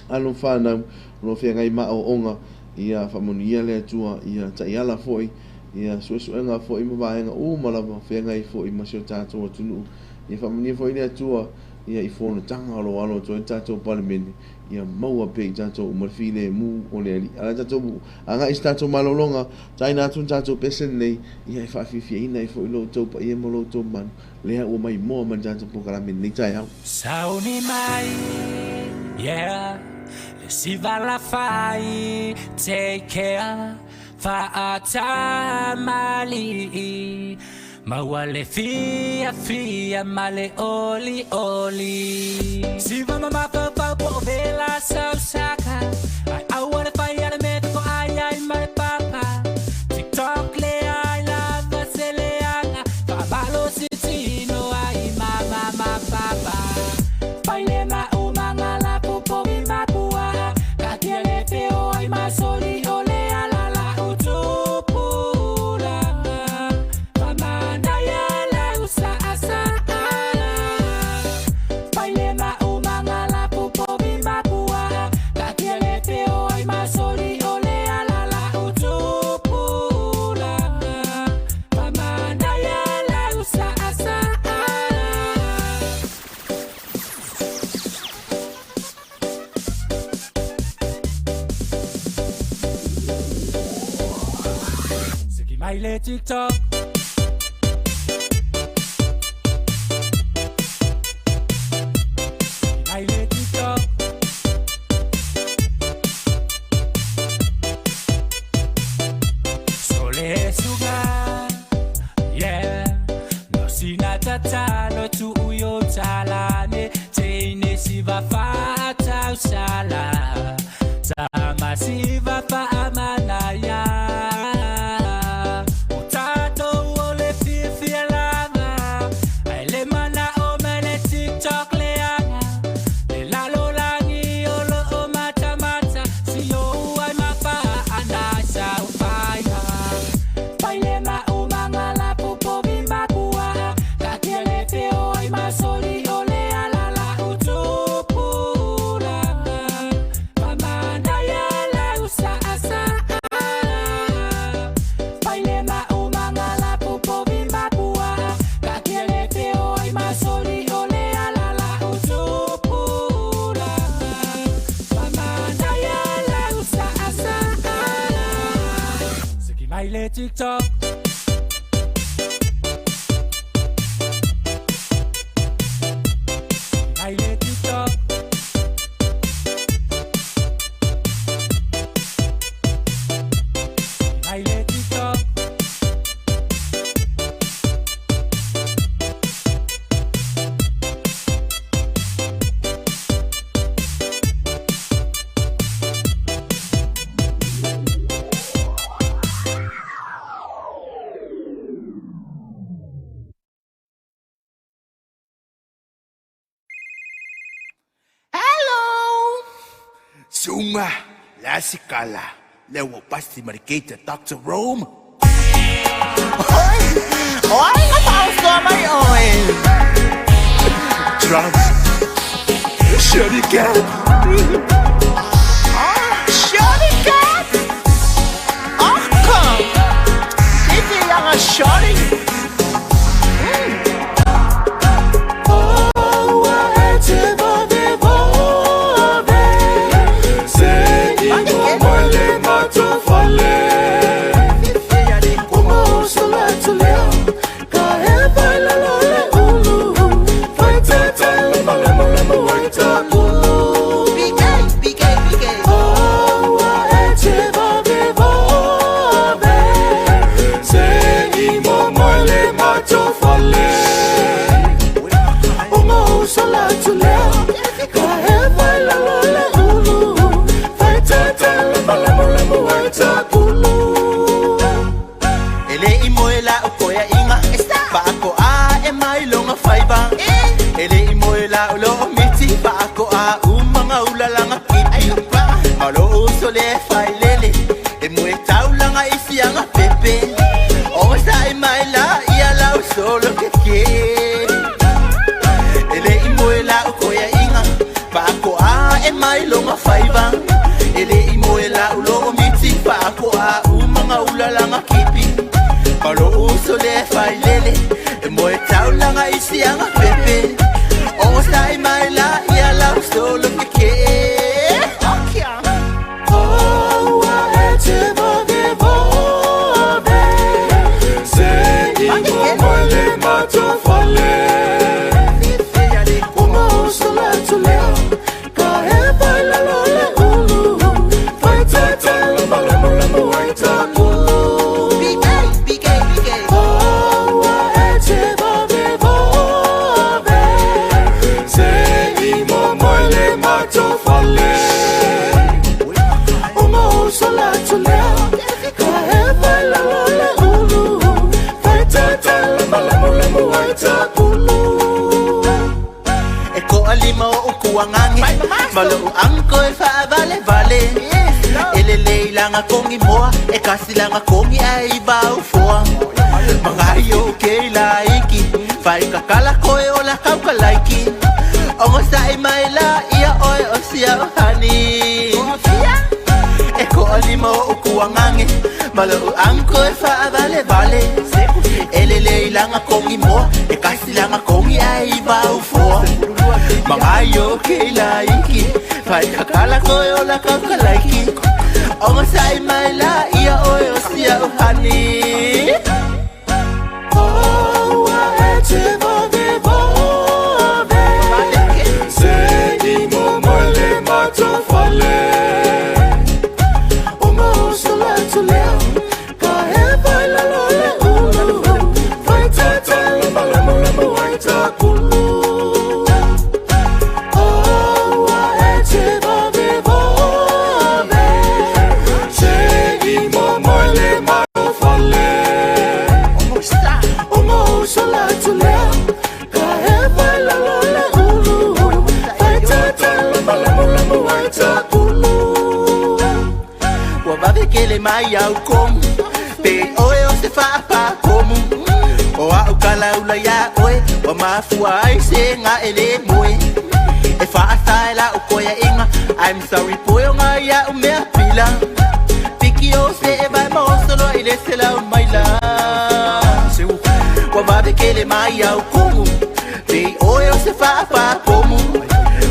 alo ma fanau o lo o feagai ma aoaoga, ia faamanuia le Atua, ia taiala foi, ia suesuega foi ma vaega uma lava o feagai foi ma si o tatou atunuu. Ia faamanuia foi le Atua ia i fonotaga o lo o alo atu ai le tatou Palemene, ia maua pea i tatou uma le filemu o le Alii. A o le tatou agai i se tatou malologa, taina atu le tatou pese lenei, ia e faafiafiaina ai foi lo outou paia ma lo outou mamalu. Lea ua maimoa mai le tatou polokalame i lenei taeao. Sauni mai, yeah, le siva la fai, take care, fa'atamalii, maua le fiafia ma le olioli. Siva ma mafaufau po o vela sausaka, ai aua le fai a le mea ko ai ai ma le papa. TikTok le ai lava se leaga, fa'amalosi tino ai mama ma papa. Fai le maumaga la popogi makua, katia le feo ai masoli o le alala utupulaga. Famanaia lau sa'asa'a. Fai le maumaga la popogi makua, katia le feo ai masoli o le alala utupulaga. Famanaia lau sa'asa'a. Siki mai le TikTok. Siki mai le TikTok. Sole suga, yeah. No sina tatalo tu uyo talane teine siva fa tausala. Sama siva fa amanaya. O tatou o le fiafia lava. Ai le mana o me le TikTok leaga. Le lalolagi o lo o matamata. Si o ai mafa ana sa o faiga. Fai le maumaga la popogi makua. Katia le feo ai masoli o le alala utupulaga. Famanaia lau sa'asa'a. TikTok. Ai le TikTok. Ai le TikTok. Hello! Suma, lasikala, lewa pasti marikita Dr. Rome. Oi! Oi, nga pauso mai oi! Drums. Shorty cat. Shorty cat! Ach kom! Dit is jonge shorty! E le i moe la o koea inga Paako a e mai longa faiva. E le i moe la o lo o miti Paako a umanga ulalanga kipi. Malo uso le fai lele E moe taulanga isi anga pepe. O sa e mai la ia la o solo ke ke. E le i moe la o koea inga Paako a e mai longa faiva. E le i moe la o lo o miti Paako a umanga ulalanga kipi. Malo uso le fai lele E moe taulanga isi anga pepe. O sa e mai la ia la o solo ke ke. E ko alima o ukuangange Malo o angko e whaavale vale. E le leilanga kongi moa E kasilanga kongi ai vau foa. Mangayo ke laiki Whai kakala koe o la kauka laiki. Ongo sa i mai la ia oe o sia o hani. E ko alima o ukuangange Malo o angko e whaavale vale. E le leilanga kongi moa E kasilanga kongi ai vau foa. Mangayo ke laiki Whai kakala koe o la kauka laiki. Ongo sa i mai la ia oe o sia o hani. Ua vave kele mai au komu Pe oe o se whaapa komu. O au kalaula ia oe Wa mafua ai se ngā e le moe. E whaatae la o koea inga I'm sorry poe o ngā ia o mea pila. Piki o se e vai maosolo i le se lau mai la. Ua vave kele mai au komu Pe oe o se whaapa komu.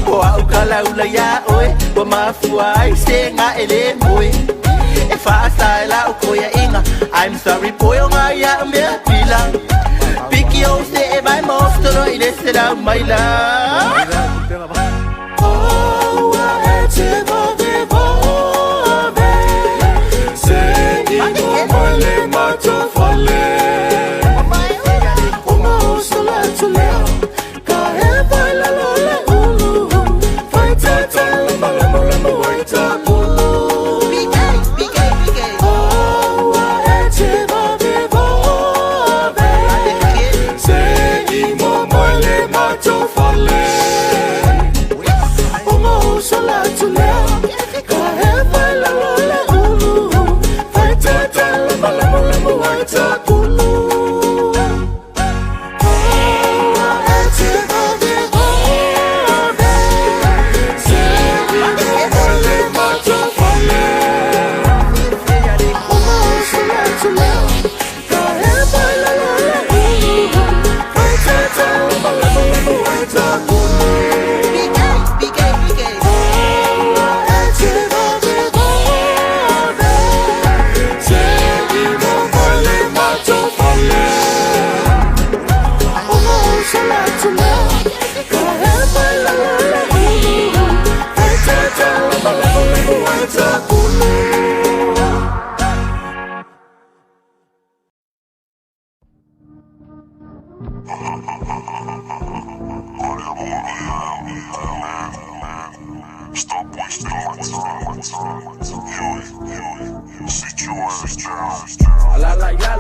O au kalaula ia oe Wa mafua ai se ngā e le moe. E faasa e la'u koea'iga. I'm sorry boy o gai a'u mea pila. Piki ou se'e mai ma ofutolo i le selau maila. Alala i lalo,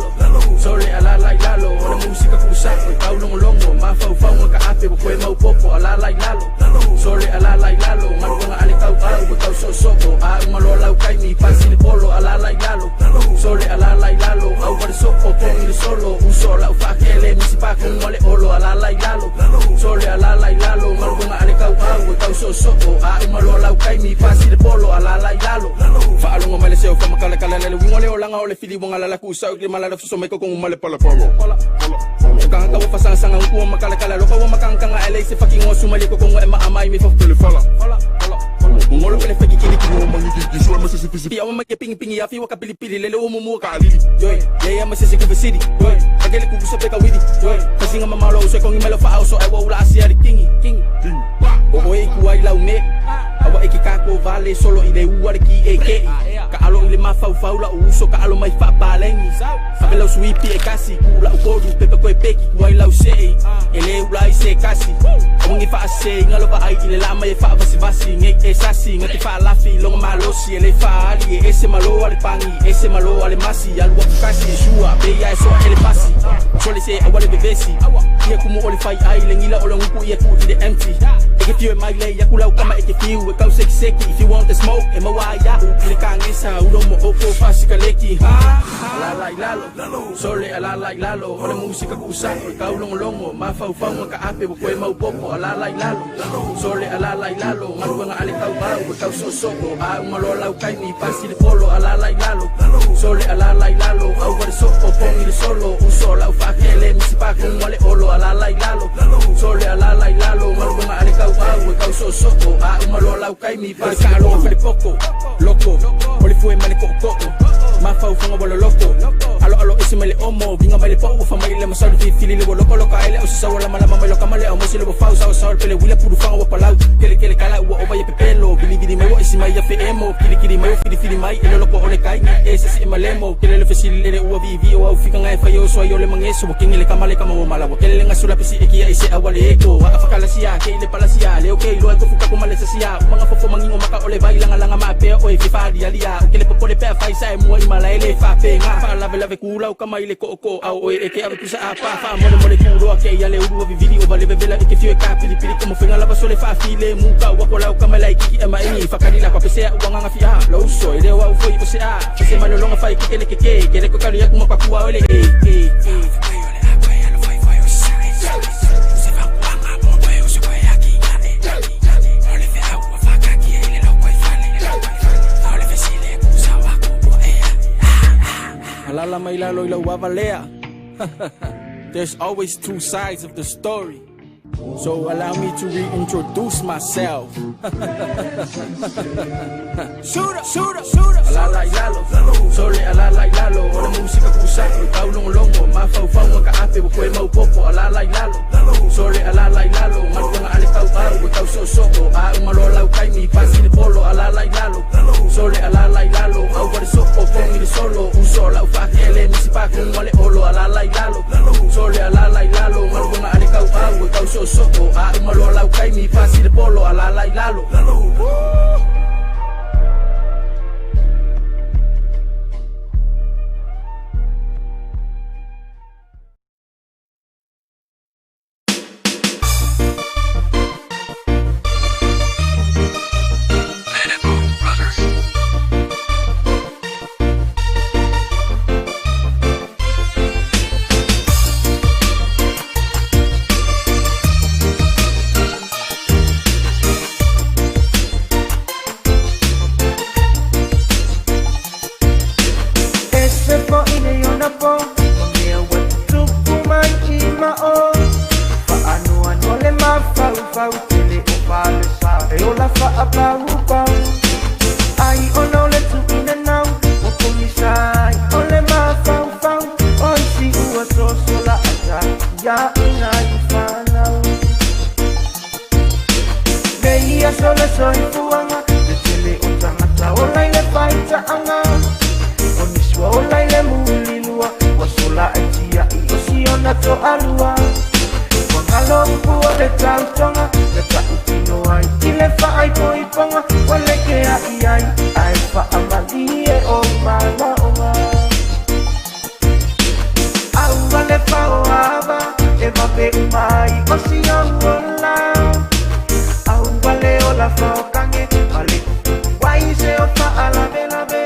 sole alala i lalo. O le musika ku'usa'o e taulogologo, mafaufauga ka'afe ua koe maupopo. Alala i lalo, sole alala i lalo. Galuega a le tauau e tauso'oso'o, a uma loa lau taimi pasi le polo. Alala i lalo, sole alala i lalo. Auva le so'o pogi le solo, uso o la'u fa'akele misi pakuga le olo. Alala i lalo, sole alala i lalo. Galuega a le tauau e tauso'oso'o, a uma loa lau taimi pasi le polo. Alala i lalo, fa'alogo mai le seo fa'amakalakala le uiga o le olaga o le fili uaga lala ku'usa'o i le malala soso mai kokogu ma le palapala. Kanga ua fasagasagaga upu ua makalakala loka ua makagakaga ae leai se fakiga o suma le kokoga e ma'a mai me fafo Ngolo pele feki kili kili Pia wa ke pingi pingi afi wa ka pili pili lele o mumu ka alili. Joy, yeah yeah masese ku city. Joy, akele ku so peka widi. Joy, kasinga mamalo so kongi melo fa so ai wa ula asia di kingi. Kingi. O oe ku ai lau me. Awa e ke kako vale solo i le ua le ki e ke. Ka alo i le mafaufau la uso ka alo mai faapalengi. Ave lau suipi e kasi ku la upolu pepe koe peki ku ai lau sei. E le ula i se kasi. Awangi faase ingalo va ai i le lama e faavasivasi. Ngei e sasi ngati faalafi longa malosi e le faali e ese malo ale pangi ese malo ale masi alu aku kasi e sua beia e soa ele pasi. Sole se awale bevesi. Ia kumu ole fai ai le ngila ole nguku ia ku i le empty. E ke fiu e mai le yaku lau kama e ke fiu e kau seki seki. If you want the smoke e maua ai au i le kagesa ulo mo oko fasika leki. Alala i lalo, sole alala i lalo. O le musika ku'usa'o e taulogologo, mafaufauga ka'ape ua koe maupopo. Alala i lalo, sole alala i lalo. Galuega a le tauau e tauso'oso'o, a uma loa lau taimi pasi le polo. Alala i lalo, sole alala i lalo. Auva le so'o pogi le solo, uso o la'u fa'akele misi pakuga le olo. Alala i lalo, sole alala i lalo. Galuega a le tauau e tauso'oso'o, a uma loa lau taimi pasi le polo. Poko, loko, o le fue ma le ko'oko'o, mafaufaga ua loloto. Alo alo ese mai le omo, viga mai le pa'u ua famai le masalu filifili le ua loko loka ai le au sasaua lamalama mai lokama le au mosi le ua fau sao sao le pele uila pulufaga ua palau. Kele kele kala ua ova ia pepelo, vilivili mai ua isi mai ia fe'emo, kilikili mai ua filifili mai e loloko o le kai e sasi e malemo. Kele le fesili lele ua vivi o au fikaga e fai o so ai o le mageso ua kingi le kama le kama ua mala ua kele le gasula pesi e kia i se aua le eko. Aa fakalasia ke i le palasia leo ke iloa e kofu kako ma le sasia. Umaga fofo magigo maka o le vai lagalaga maapea oe fifaalialia. O kele popole pea fai sa e mua i malae le faapega. Faalavelave kulau kama i le ko'oko'o ao oe e ke ave pusa a pa. Faamolemole kuloa ke ia le ulu vivili o vale vevela i ke fio e ka pilipili komo fenga lava sole faafile muka ua kolau kama lai kiki e maingi. Fakali la papesea uagaga fia louso e leo au foi o se a. Fese malolonga fai kekele keke kele ko kalu yaku mapakua ole e e e. Alala mai lalo i lau avalea. There's always two sides of the story. So allow me to reintroduce myself. Shooter, shooter, shooter. Alala ilalo, sole alala ilalo. Ole musika kusa, tau longo longo, mafaufau ka ape wo koe mau popo. Alala ilalo, sole alala ilalo. Maluanga ale tau au, tau so so. A umalo lau kai mi pasi le polo. Alala ilalo, sole alala ilalo. Au wale soko, fongi le solo. Uso lau fakele, misi pa kung wale olo. Alala ilalo, sole alala ilalo. Maluanga ale tau au, tau so so. A umalo lau kai mi pasi le polo. Alala ilalo. Ese po ine yona po O mea wa tutupu mai i mao Faanu anu le mafau fau Tele o pale sa E ola faa pau pau Ai ono le tu ina nau O pongisa ai o le mafau fau O isi ua soso la ata Ia ina i whanau Nei ia sole soifuanga Le tele o tangata o lai le faitaanga O nisua o lai le mulilua Wa sola e tia i o siona to alua Wa ngalo pua le tautonga Le tautino ai i le whaai poiponga Wa leke a i ai ai whaamali e o malaonga Aua le whao ava e wape umai o sion ola Aua le ola whao kange Male wai se o whaalawe lawe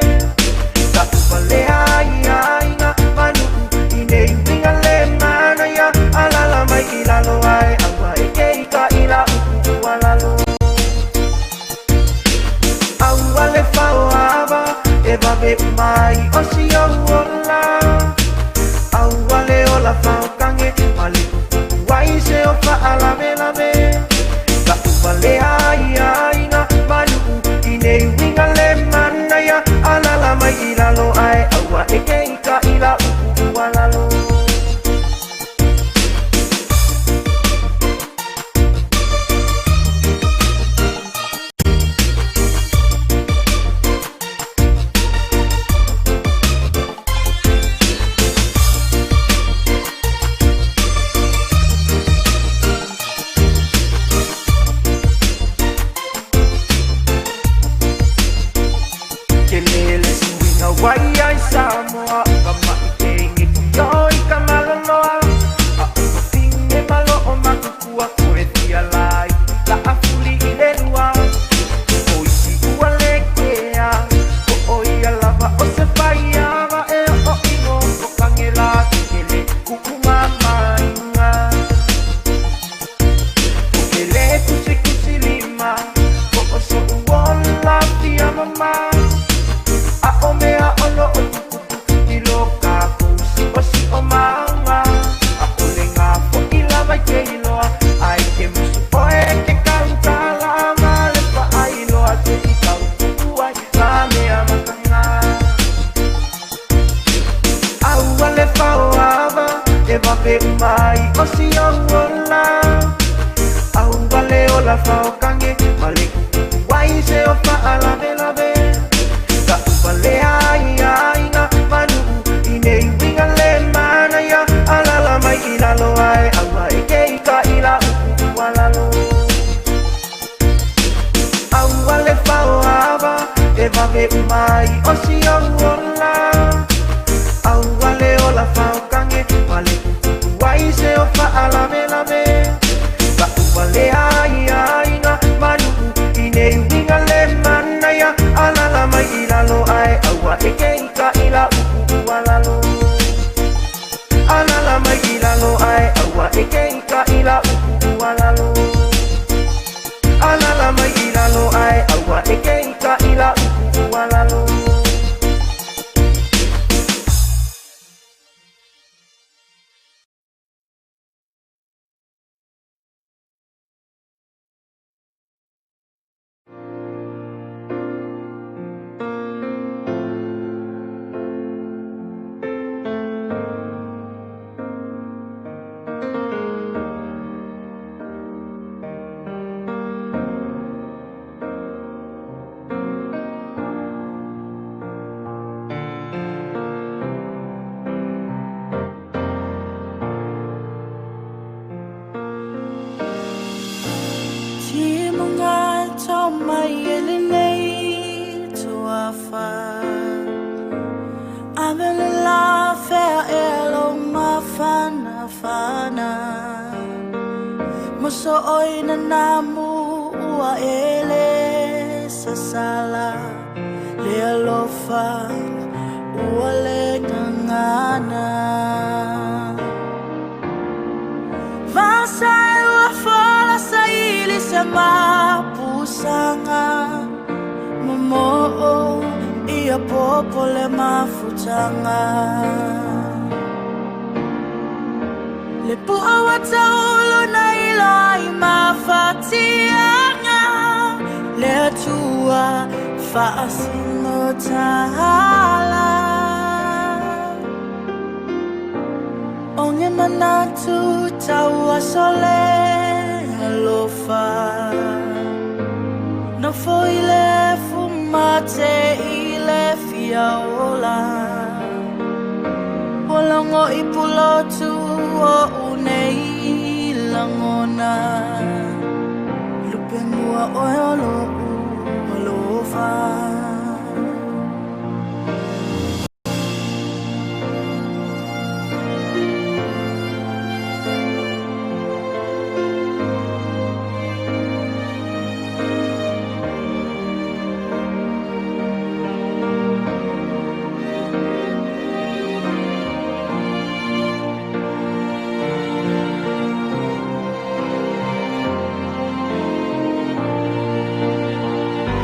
Ka upale ai ai ngā manu I nei winga le mana ia Alala mai i lalo ai Aua e kei ka i la uku ua lalo Aua le whao ava E wawe umai o si o ola Aua le ola whao kange Male wai se o whaalawe lawe Ka upale ai ai ngā manu I nei winga le mana ia Alala mai i lalo ai Aua e kei ka i la uku ua lalo Ke lele suinga wai ai Samoa Ka mai ke nge ki oi ka maloloa A o ka pinge malo o makukua Koe tia lai la afuli i le lua O isi ua le kea O o ia lava o se whaiava E o ingo o kangela Ke le kuku mamainga O ke le kusi kusi lima O o so uola fia mama A o mea ono o tukutu I lo ka kousi o si o manga A o le ngā fo i lava i ke iloa Ai ke musu o e ke kautala Ma le pa ai loa te i kautuku ai Ngā mea makanga Aua le whao ava E wawe umai o si o ola Aua le ola whao kange Ma le kuku wai se o whaalawe lawe Ka upale ai ai ngā manu I nei winga le mana ia Alala mai i lalo ai Aua e kei ka i la uku ua lalo Aua le whao ava E wawe umai o si o ola Aua le ola whao kange Ma le kuku wai se o whaalawe lawe Ka upale ai ai ngā manu I nei winga le mana ia Alala mai i lalo ai Aua e kei ka i la uku ua lalo Alala mai i lalo ai Aua e kei ka i la uku ua lalo Alala mai i lalo ai Aua e kei ka i la uku ua lalo Moso oi na namu ua ele sasala Le alofa ua le ngangana Vasai ua fola sa ili se mapusanga Momo'o ia popo le mafutanga Le pua wa taulu na ilo ai mafatianga Le atua faasino tahala Onge manatu tau asole alofa No foi le fumate i le fia ola Olongo i pulotu o unei langona Lupe mua oe o lo'u alofa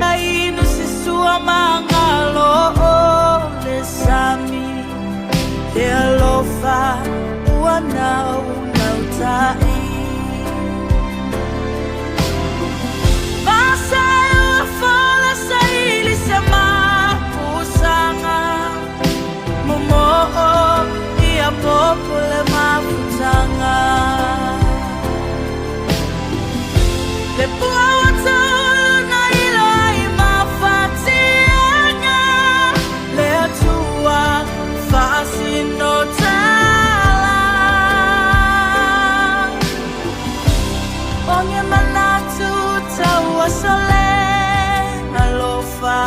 Ai no se sua mangalo o le sami Le alofa ua nau nau tai Vasai ua fola sa ili se mapusanga Momo'o ia popo le mafutanga Le pua wa taulu na ilo ai mafatianga Le atua faasino tala Onge manatu tau asole alofa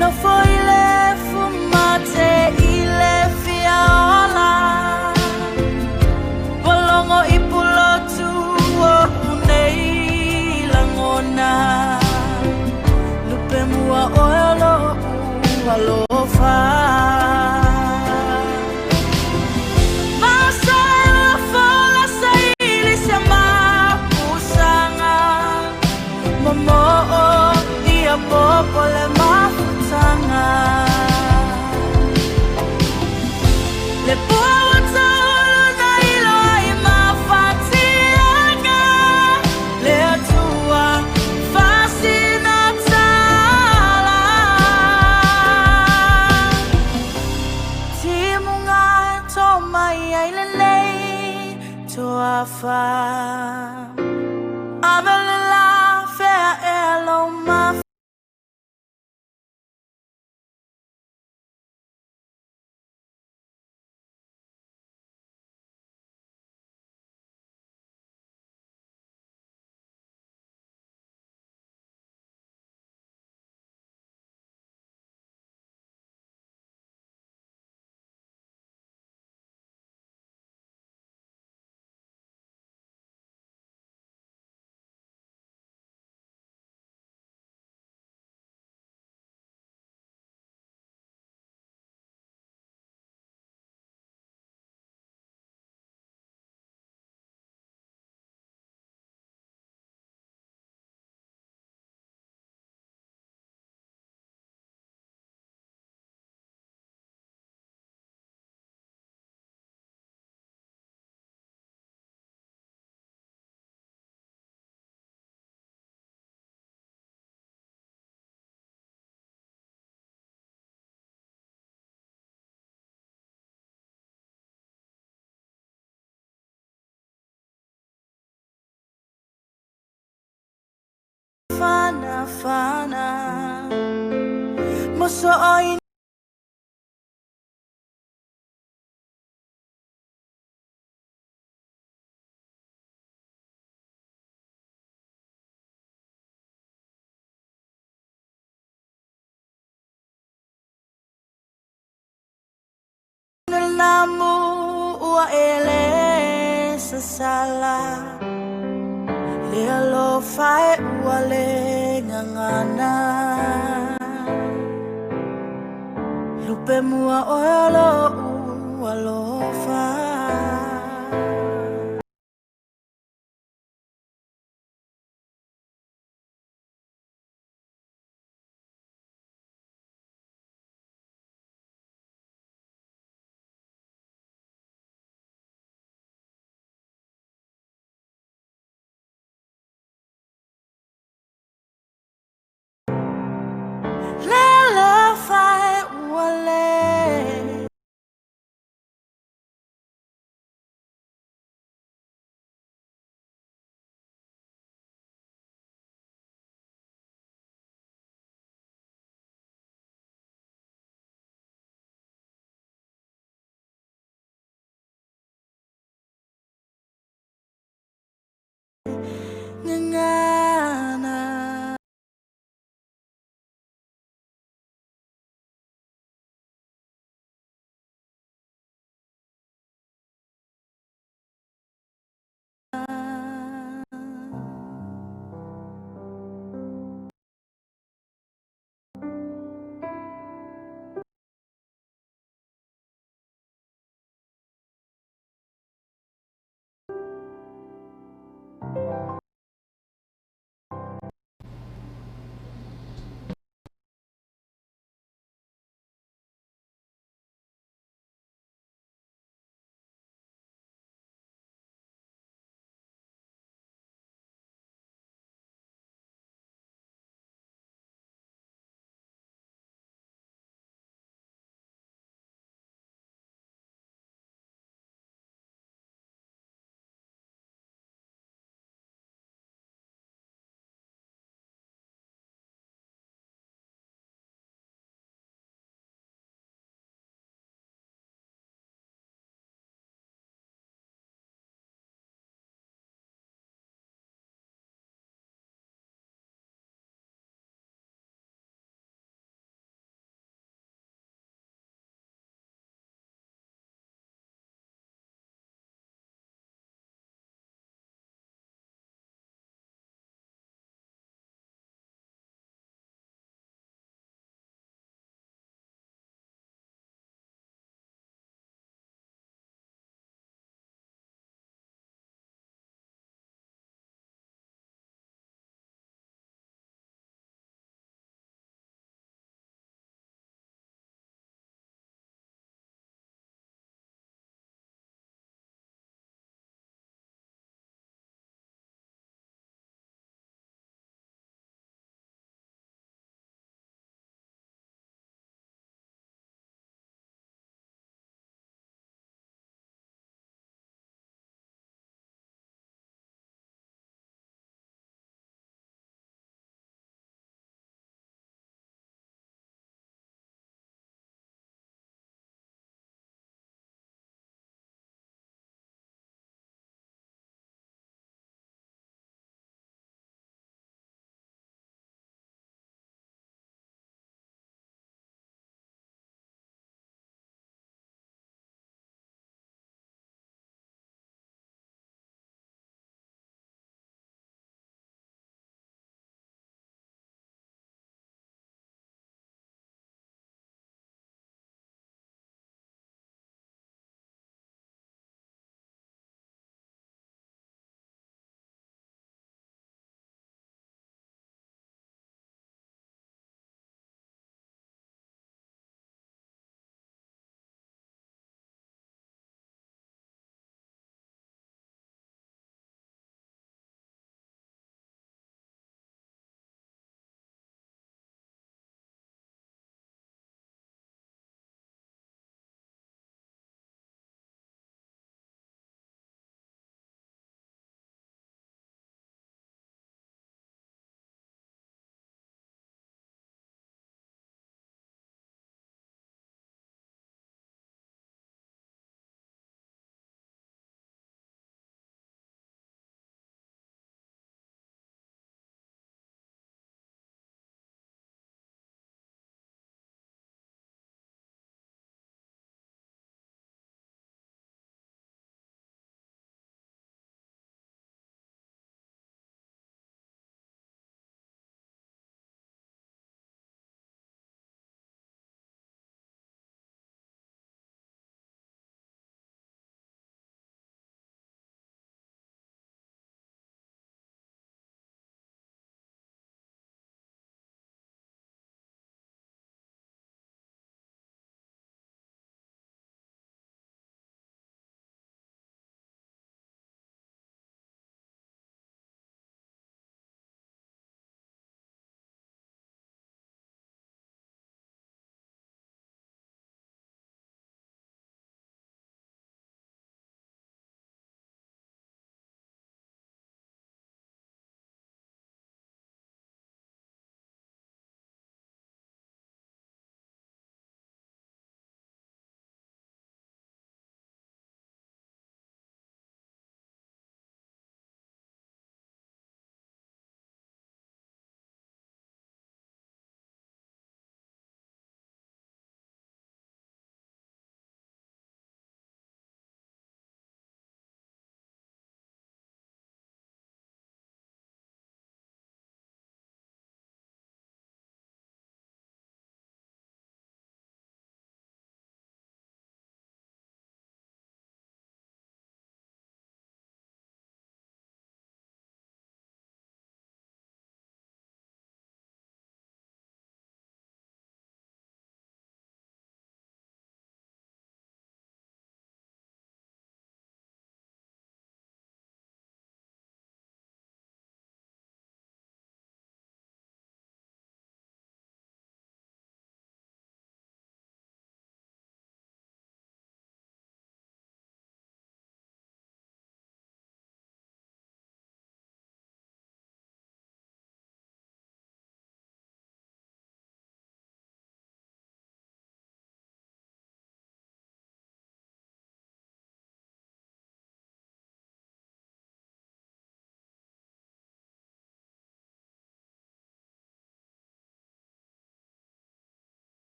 No foi le fumate i le fia ola Bolongo i pulotu o unei langona Lupe mua oe o lo'u alofa Vasai ua fola sa ili se mapusanga Momo'o ia popo le mafutanga Le pua wa taulu na ilo ai mafatianga Le atua fasina tala Timunga tō mai ai lelei toafa Ave le la fea e alo ma Fana fana Moso oi namu ua ele sasala Le alofa e ua le gagana Lupe mua oe o lo'u alofa.